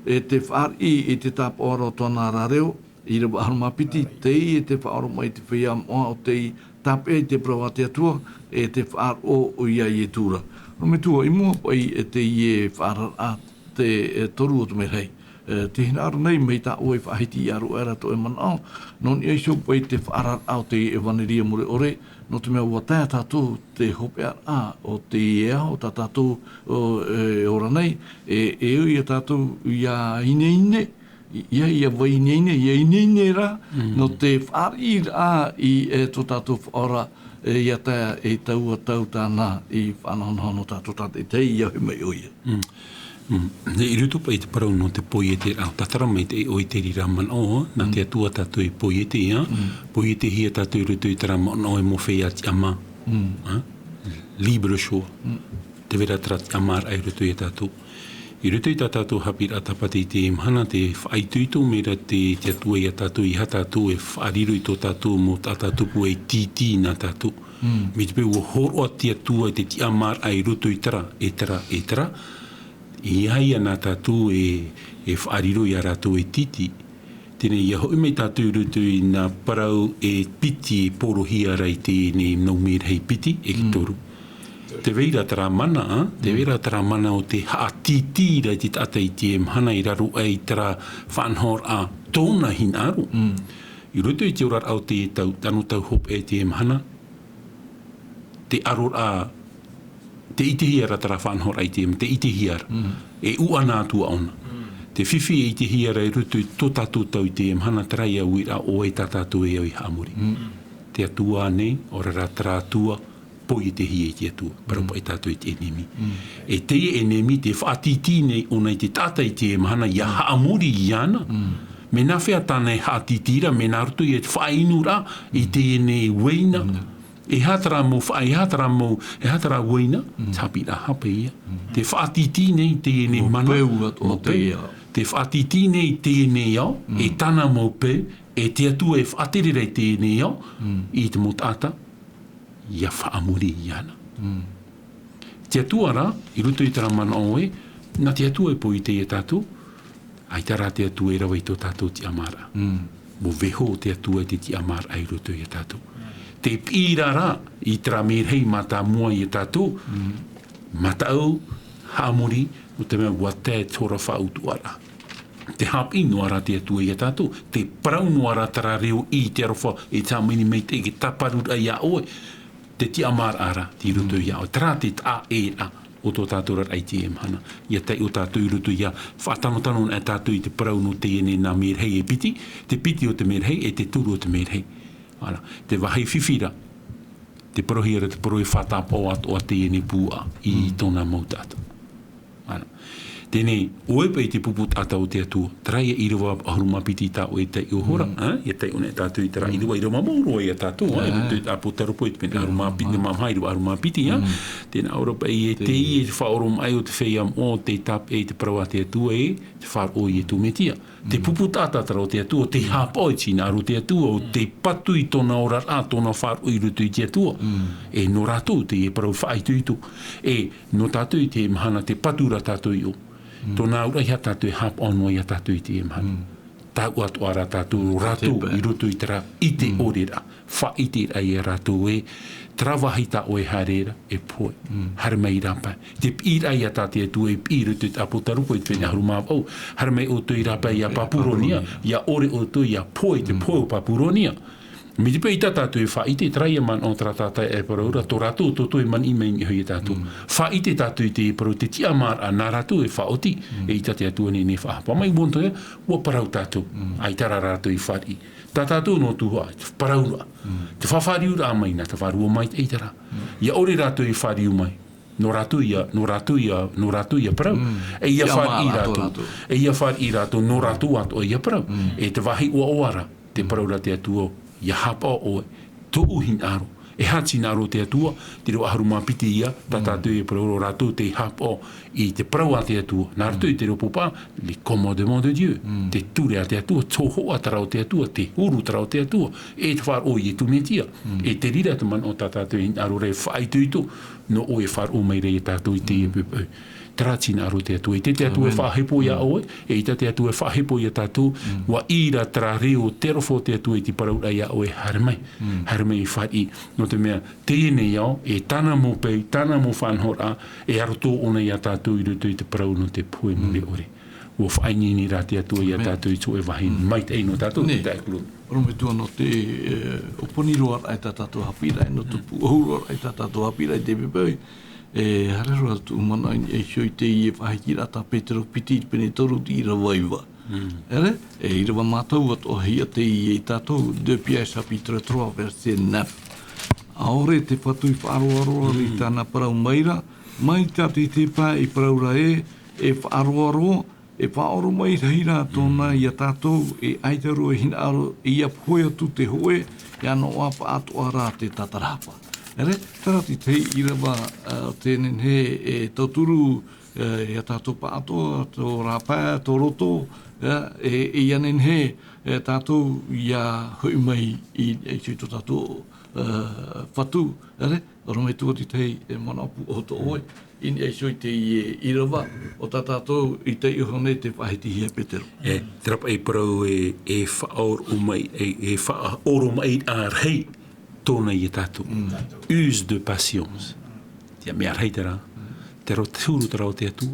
e te fāriʻi i te tāpaʻo ra o tōna ra reo, ʻīrava ʻahuru mā piti, teie te faʻaoromaʻi i te feiā moʻa ʻo tei tāpeʻa i te parau a te Atua, e te faʻaroʻo ʻoia iā Ietu ra. Nō te mea ʻua, i mua paʻi e teie faʻaararaʻa te, e, toru o te merahi. E, tē hinaʻaro nei mai tā ʻoe i faʻahiti i aro aʻera tō ʻoe manaʻo, nō niʻa iho paʻi te faʻaararaʻa o te ʻevanelia mure ʻore, nō te mea ʻua tae tātou te hopeʻaraʻa o teie ao tā tātou, o, e, ora nei, e, e ui iā tātou ʻia ineine, ʻia, ʻia vai ineine, ʻia ineine ra, nō te fāriʻiraʻa i, e, tō tātou Faʻaora, e, ʻia tae e taua tau tāna i faʻanahonaho nō tātou tātaʻitahi, ʻia hoʻi mai ʻoia. Mm. Mm. I roto paʻi i te parau nō te poieteraʻa, tātara mai te ʻoe i te reira manaʻo, nā te Atua tātou e poiete, ā? Poietehia tātou i roto i terā manaʻo e mō feiā tiʻamā. Ā? Libre choix. Tē vai ra terā tiʻamāraʻa i roto iā tātou. I roto i tā tātou haʻapiʻiraʻa tāpati i teie mahana, tē faʻaitoito mai ra te, te Atua iā tātou, ʻeiaha tātou e faʻariro i tō tātou mau taʻata tupu e tītī nā tātou. Mai te peu ʻua hōroʻa te Atua i te tiʻamāraʻa i roto i terā, e terā, e terā, ʻeiaha nā tātou e, e faʻariro iā rātou e tītī. Teie nei, ʻia hoʻi mai tātou i roto i nā parau e piti e porohia ra i teie nei mau merahi piti, e toru. Tē vai ra terā mana, ā? Tē vai ra terā mana o te haʻatītī ra i te taʻata i teie mahana i raro aʻe i terā faʻanahoraʻa tōna hinaʻaro. I roto i te oraraʻa o te tau, tano tau hopeʻa i teie mahana, te aroraʻa, tē ʻitehia ra terā faʻanahoraʻa i te, tē ʻitehia ra. E ʻuʻana atu ʻōna. Te fifi e ʻitehia ra i roto i tō tātou tau i teie mahana, terā ia uiraʻa ʻo ʻoe tā tātou e au i haʻamori. Te Atua nei, ʻaore rā terā Atua, poietehia e te Atua, parau paʻi tātou i te ʻenemi. E teie ʻenemi, tē faʻatītī nei ʻōna i te taʻata i teie mahana, ʻia haʻamori iāna. Mea nāfea tāna e haʻatītī ra, mea nā roto ia te faʻainuraʻa i teie nei uaina. E aha terā mau faʻa-, e aha terā mau, e aha terā uaina, te haʻapiʻiraʻa hape ïa. Tē faʻatītī nei i teie nei mana. Mau peu atoʻa mau peu. Tē faʻatītī nei i teie nei ao, e tāna mau peu, e te Atua e faʻatere ra i teie nei ao, i te mau taʻata, ʻia faʻamori iāna. Te Atua rā, i roto i terā manaʻo ē, nā te Atua e poiete iā tātou, ʻaita rā te Atua e rave i tō tātou tiʻamāraʻa. Mea vaiiho te Atua i te tiʻamāraʻa i roto iā tātou. Tē piʻi ra rā, i terā merahi mātāmua iā tātou, mataʻu, haʻamori, nō te mea ʻua tae te hora faʻautuʻaraʻa. Tē haʻapiʻi noa ra te Atua iā tātou, tē parau noa ra terā reo i te aroha, e te hāmani maitaʻi, e tāparu ra iā ʻoe, te tiʻamāraʻa ra, tei roto iā ʻoe. Terā te taʻa ʻē ra o tō tātou oraraʻa i teie mahana. ʻIa taiʻo tātou i roto ïa, faʻatanotano anaʻe tātou i te parau nō teie nei nā merahi e piti, te piti o te merahi, e te toru o te merahi. Voilà. Te vāhi fifi ra, te parauhia ra, te parau e faʻatāpaʻo atoʻa teie nei puaʻa i tōna mau taʻata. Voilà. Teie nei, ʻoe paʻi te pupu taʻata o te Atua, terā ïa ʻīrava ʻahuru mā piti tā ʻoe e taiʻo ra, ā? ʻIa taiʻo anaʻe tātou i terā ʻīrava, ʻīrava mau roa ïa tātou, ā? I roto i te ʻĀpōtarupo i te pene ʻahuru mā piti, mā maha, ʻīrava ʻahuru mā piti, ā? Tē nā ʻō ra paʻi ē, teie te faʻaoromaʻi o te feiā moʻa, ʻo tē tāpeʻa i te parau a te Atua ē, te faʻaroʻo o Ietu Metia. Te pupu taʻata terā o te Atua, ʻo tē haʻapaʻo i te hinaʻaro o te Atua, ʻo tē patu i tōna oraraʻa, tōna faʻaroʻo i roto i te Atua. E nō rātou teie parau faʻaitoito. E nō tātou i teie mahana tē patu ra tātou i ʻō. Tōna auraʻa ïa tātou e haʻapaʻo noa iā tātou i teie mahana. Tāʻu atoʻa rā tātou, ʻo rātou i roto i terā ʻite ʻore ra. Faʻaʻite ra iā rātou ē, terā vāhi tā ʻoe e haere ra, e pohe. Haere mai i rāpae. Te piʻiraʻa ïa tā te Atua e piʻi i roto i te ʻĀpōtarupo i te pene ʻahuru mā vaʻu. Haere mai ʻoutou i rāpae iā Papuronia, ʻia ʻore ʻoutou ʻia pohe i te pohe o Papuronia. Mai te peu ʻaita tātou e faʻaʻite, terā ïa manaʻo terā tātaʻi e parau ra, tō rātou toto e maniʻi mai i niʻa iho iā tātou. Faʻaʻite tātou i te parau, te tiʻamāraʻa nā rātou e faʻaoti, e ʻaita te Atua nei, nei faʻahapa mai, ʻua parau tātou. ʻAita rā rātou i fāriʻi. Tā tātou noa atu ā, te parauraʻa. Te faʻafāriuraʻa mai nā te Vārua Maitaʻi terā. ʻIa ʻore rātou i fāriu mai. Nō rātou ïa, nō rātou ïa, nō rātou ïa parau. E ʻia fāriʻi rātou. E ʻia fāriʻi rātou, nō rātou atoʻa ïa parau. E te vāhi ʻoaʻoa ra. Te parau ra te Atua, ʻia haʻapaʻo ʻoe, tōʻu hinaʻaro. E aha te hinaʻaro o te Atua, te reo ʻahuru mā piti ia, tā tātou e parau ra rātou tei haʻapaʻo i te parau a te Atua. Nā roto i te reo pōpā, les commandements de Dieu. Te ture a te Atua, te hōhoʻa terā o te Atua, te huru terā o te Atua, e te faʻaroʻo o Ietu Metia. E te reira te manaʻo tā tātou e hinaʻaro ra e faʻaitoito, nō ʻoe e faʻaroʻo mai ra ia tātou i teie poʻipoʻi. Terā te hinaʻaro o te Atua. ʻEita te Atua e faʻahepo ia ʻoe, ʻeita te Atua e faʻahepo ia tātou, ʻua ʻī ra terā reo, te aroha o te Atua i te parau ra ia ʻoe, haere mai. Haere mai i fāriʻi. Nō te mea, teie nei ao, e tāna mau peu, tāna mau faʻanahoraʻa, e aro tō ʻōna ia tātou i roto i te parau nō te pohe mure ʻore. ʻUa faʻaineine ra te Atua ia tātou i te hōʻē vāhi maitaʻi nō tātou, te taeaʻe Claude. Orometua nō te, e, ʻōpani roa ra e tā tātou haʻapiʻiraʻa, nō te pūʻohu roa ra e tā tātou haʻapiʻiraʻa i teie poʻipoʻi. E, haere roa atu manaʻo i niʻa iho i teie faʻahitiraʻa tā Petero piti, pene toru, ʻīrava iva. ʻEre, e ʻīrava mātau atoʻahia teie ia tātou, deux Pierre chapitre trois, verset neuf. ʻAore te Fatu i faʻaroaroa i tāna parau mai ra, mai tā te, te pae i parau ra ē, e faʻaroaroa, e faʻaoromaʻi rahi ra tōna ia tātou, e ʻaita roa e hinaʻaro, ʻia pohe atu te hōʻē, ʻia noaʻa paʻatoʻa ra te tātarahapa. ʻEre, terā te tahi ʻīrava, ā, tē nehenehe e tauturu, ā, ia tātou paʻatoʻa, tō rāpae, tō roto, ā, e, e ʻia nehenehe, e, tātou ʻia hoʻi mai i, i, i tō tātou, ā, Fatu, ʻere, orometua te tahi, e, manaʻo pūʻohu tō ʻoe, i niʻa iho i teie ʻīrava, ʻo tā tātou i taiʻo nei te faʻahitihia e Petero. E, terā paʻi parau e, e faʻaoromaʻi, e, e faʻaoromaʻi rahi tōna ia tātou. Use de patience. Te mea rahi terā, te ro-, te huru terā o te Atua.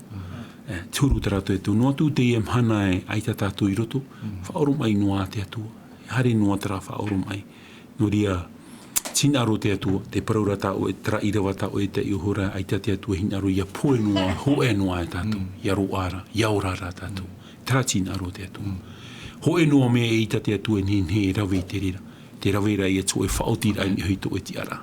E, te huru terā o te Atua. Noa atu teie mahana e, ʻaita tātou i roto, faʻaoromaʻi noa te Atua. E haere noa terā faʻaoromaʻi. Nō reira, te hinaʻaro o te Atua, te parau ra tā ʻoe, terā ʻīrava tā ʻoe e taiʻo ra, ʻaita te Atua e hinaʻaro ʻia pohe noa, hōʻē noa e tātou, ʻia roaʻa ra, ʻia ora ra tātou. Terā te hinaʻaro o te Atua. Hōʻē noa mea ʻeita te Atua e nehenehe e rave i te reira. Te rave ra ia tō ʻoe faʻaotiraʻa i niʻa i tō ʻoe tiʻaraʻa.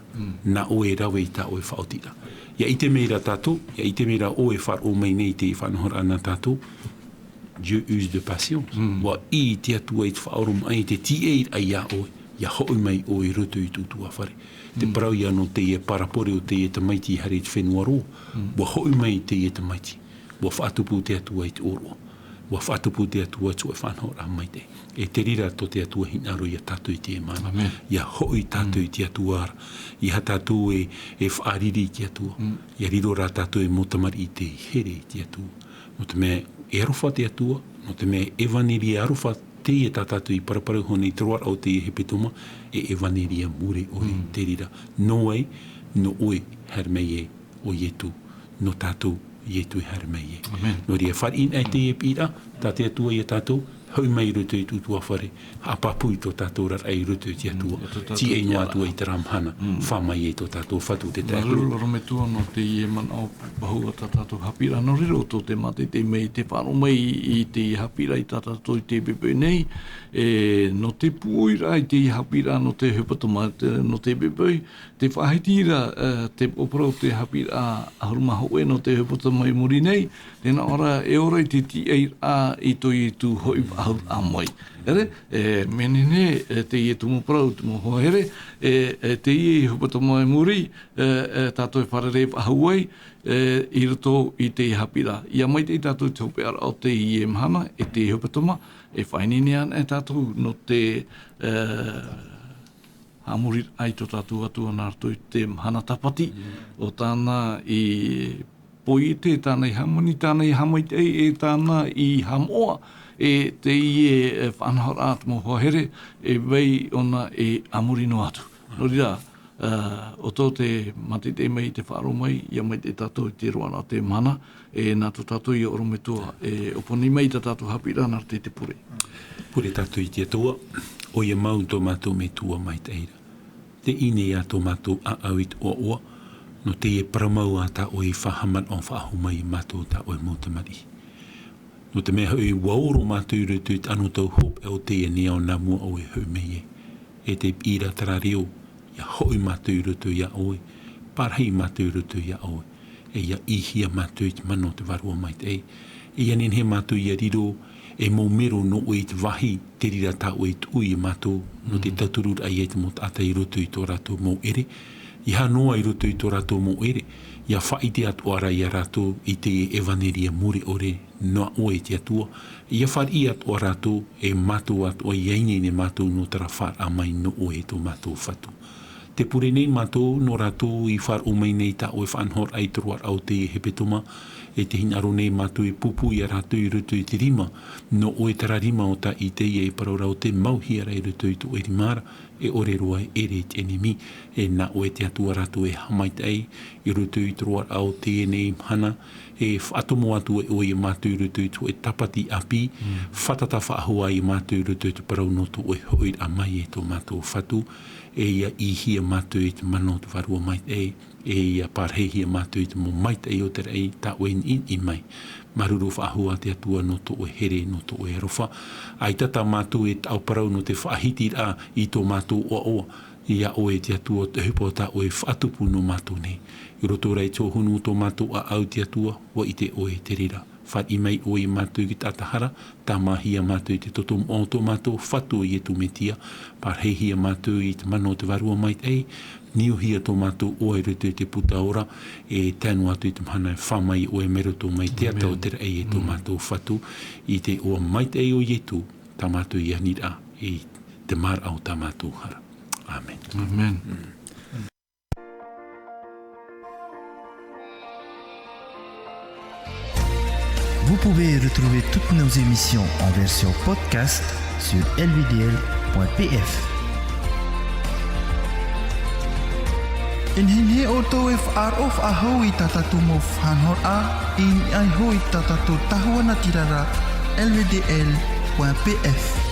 Nā ʻoe e rave i tā ʻoe faʻaotiraʻa. ʻIa ʻite mai ra tātou, ʻia ʻite mai ra ʻoe e faʻaroʻo mai nei i te faʻanahoraʻa nā tātou, Dieu use de patience. ʻUa ʻī te Atua i te faʻaoromaʻi, te tīaʻiraʻa ia ʻoe, ʻia hoʻi mai ʻoe i roto i tō ʻoutou ʻutuāfare. Te parau ia nō teie parabole o teie tamaiti i haere i te fenua roa, ʻua hoʻi mai teie tamaiti. ʻUa faʻatupu te Atua i te ʻōroʻa. ʻUa faʻatupu te Atua i tō ʻoe faʻanahoraʻa maitaʻi. E te reira tō te Atua e hinaʻaro ia tātou i teie mahana. ʻIa hoʻi tātou i te Atua ra. ʻEiaha tātou e, e faʻariri i te Atua. ʻIa riro rā tātou ei mau tamariʻi tei here i te Atua. Nō te mea e aroha te Atua, nō te mea e ʻevanelia aroha teie tā tātou i paraparau iho nei i te roaraʻa o teie hepetoma, e ʻevanelia mure ʻore i te reira. Nō vai, nō ʻoe, haere mai ē, ʻo Ietu, nō tātou, Ietu e haere mai ē. Nō reira, fāriʻi anaʻe i teie piʻiraʻa, tā te Atua ia tātou, hoʻi mai i roto i tō ʻoutou ʻutuāfare, haʻapāpū i tō tātou oraraʻa i roto i te Atua. Tīaʻi noa atu ai terā mahana, fā mai ē tō tātou Fatu te taeaʻe Claude. Māuruuru ʻorometua nō teie manaʻo pāhono a tā tātou haʻapiʻiraʻa, nō reira ʻoutou te mātaʻitaʻi mai i te faʻaroʻo mai i, i te haʻapiʻiraʻa i tā tātou i teie poʻipoʻi nei, e, nō te pūʻoiraʻa i teie haʻapiʻiraʻa nō te hepetoma, te, nō teie poʻipoʻi, tē faʻahiti ra, e, te poroʻi o te haʻapiʻiraʻa ʻahuru mā hōʻē nō te hepetoma i muri nei, tē nā ʻō ra e ora i te tīaʻiraʻa i tō Ietu hoʻi faʻahou mai. ʻEre, e, mea nehenehe, e, teie tumu parau, tumu hoa here, e, e, teie hepetoma i muri, e, e, tātou e fārerei faʻahou ai, e, i roto i te haʻapiʻiraʻa. ʻIa maitaʻi tātou i te hopeʻaraʻa o teie mahana, e te hepetoma, e faʻaineine anaʻe tātou nō te, e, haʻamoriraʻa i tō tātou Atua nā roto i te mahana tāpati, ʻo tāna i poiete, tāna i hāmani, tāna i haʻamaitaʻi, e tāna i haʻamoʻa, e teie, e, faʻanahoraʻa te mau hoa here, e vai ʻōna e a muri noa atu. Nō reira, e, ʻoutou te mātaʻitaʻi mai i te faʻaroʻo mai, ʻia maitaʻi tātou i te roaraʻa o te mahana, e nā tō tātou ia ʻorometua, e ʻōpani mai i tā tātou haʻapiʻiraʻa nā roto i te pure. Pure tātou i te Atua, ʻoia mau tō mātou Metua maitaʻi ra. Teie nei ā tō mātou ʻāʻau i te ʻoaʻoa, nō teie parau mau ā tā ʻoe i faʻahaʻamanaʻo faʻahou mai ia mātou tā ʻoe mau tamariʻi. Nō te mea hoʻi, ʻua oro mātou i roto i te anotau hopeʻa o teie nei ao nā mua ʻoe e hoʻi mai ai. E te piʻiraʻa terā reo, ʻia hoʻi mātou i roto ia ʻoe, parahi mātou i roto ia ʻoe, e ʻia ʻīhia mātou i te mana o te Vārua Maitaʻi, e ʻia nehenehe mātou ʻia riro, E mau mero nō ʻoe i te vāhi, te reira tā ʻoe e tuʻu ia mātou, nō te Mm. tauturu ai i te mau taʻata i roto i tō rātou mau ʻere. ʻEiaha noa i roto i tō rātou mau ʻere, ʻia faʻaʻite atoʻa ra ia rātou i te ʻevaneria mure ʻore, nō ʻoe te Atua. ʻIa fāriʻi atoʻa rātou, e mātou atoʻa ʻia ineine mātou nō terā faʻaara mai nō ʻoe e tō mātou Fatu. Tē pure nei mātou nō rātou i faʻaroʻo mai nei tā ʻoe faʻanahoraʻa i te roaraʻa o te hepetoma, e tē hinaʻaro nei mātou e pūpū ia rātou i roto i te rima, nō ʻoe terā rima o tā ʻĪtaia e parau ra ʻo tē mauhia ra i roto i tō ʻoe rima ra, e ʻore roa e ʻere i te ʻenemi, e nā ʻoe te Atua rātou e haʻamaitaʻi, i roto i te roaraʻa o teie nei mahana, e faʻatomo atu e ʻoe ia mātou i roto i te hōʻē tāpati ʻāpī, Mm. fātata faʻahou ia mātou i roto i te parau nō tō ʻoe hoʻiraʻa mai e tō mātou Fatu, e ʻia ʻīhia mātou i te mana o te Vārua Maitaʻi, e ʻia pārahihia mātou i te mau maitaʻi o te raʻi tā ʻoe e niʻiniʻi mai. Māuruuru faʻahou ā te Atua nō tō ʻoe here, nō tō ʻoe aroha. ʻAita tā mātou e taʻoparau nō te faʻahitiraʻa i tō mātou ʻoaʻoa, ʻia ʻoe te Atua, te ʻohipa tā ʻoe e faʻatupu nō mātou nei. I roto rā i te hōhonu o tō mātou ʻāʻau te Atua, ʻua ʻite ʻoe i te reira. Fāriʻi mai ʻoe ia mātou i te taʻata hara, tāmāhia mātou i te toto moʻa o tō mātou Fatu ʻo Ietu Metia, pārahihia mātou i te mana o te Vārua Maitaʻi, niuhia tō mātou ʻoaʻoa i roto i te puta ora, e tae noa atu i te mahana e fā mai ʻoe mai roto mai te ata o Amen. Te raʻi e tō Mm. mātou Fatu, i te iʻoa maitaʻi o Ietu, tā mātou aniraʻa, i te māraʻa o tā mātou hara. Amen. Amen. Vous pouvez retrouver toutes nos émissions en version podcast sur L V D L point P F. E nehenehe ʻoutou e faʻaroʻo faʻahou i tā tātou mau faʻanahoraʻa, i niʻa iho i tā tātou tahua natirara, L V D L point P F.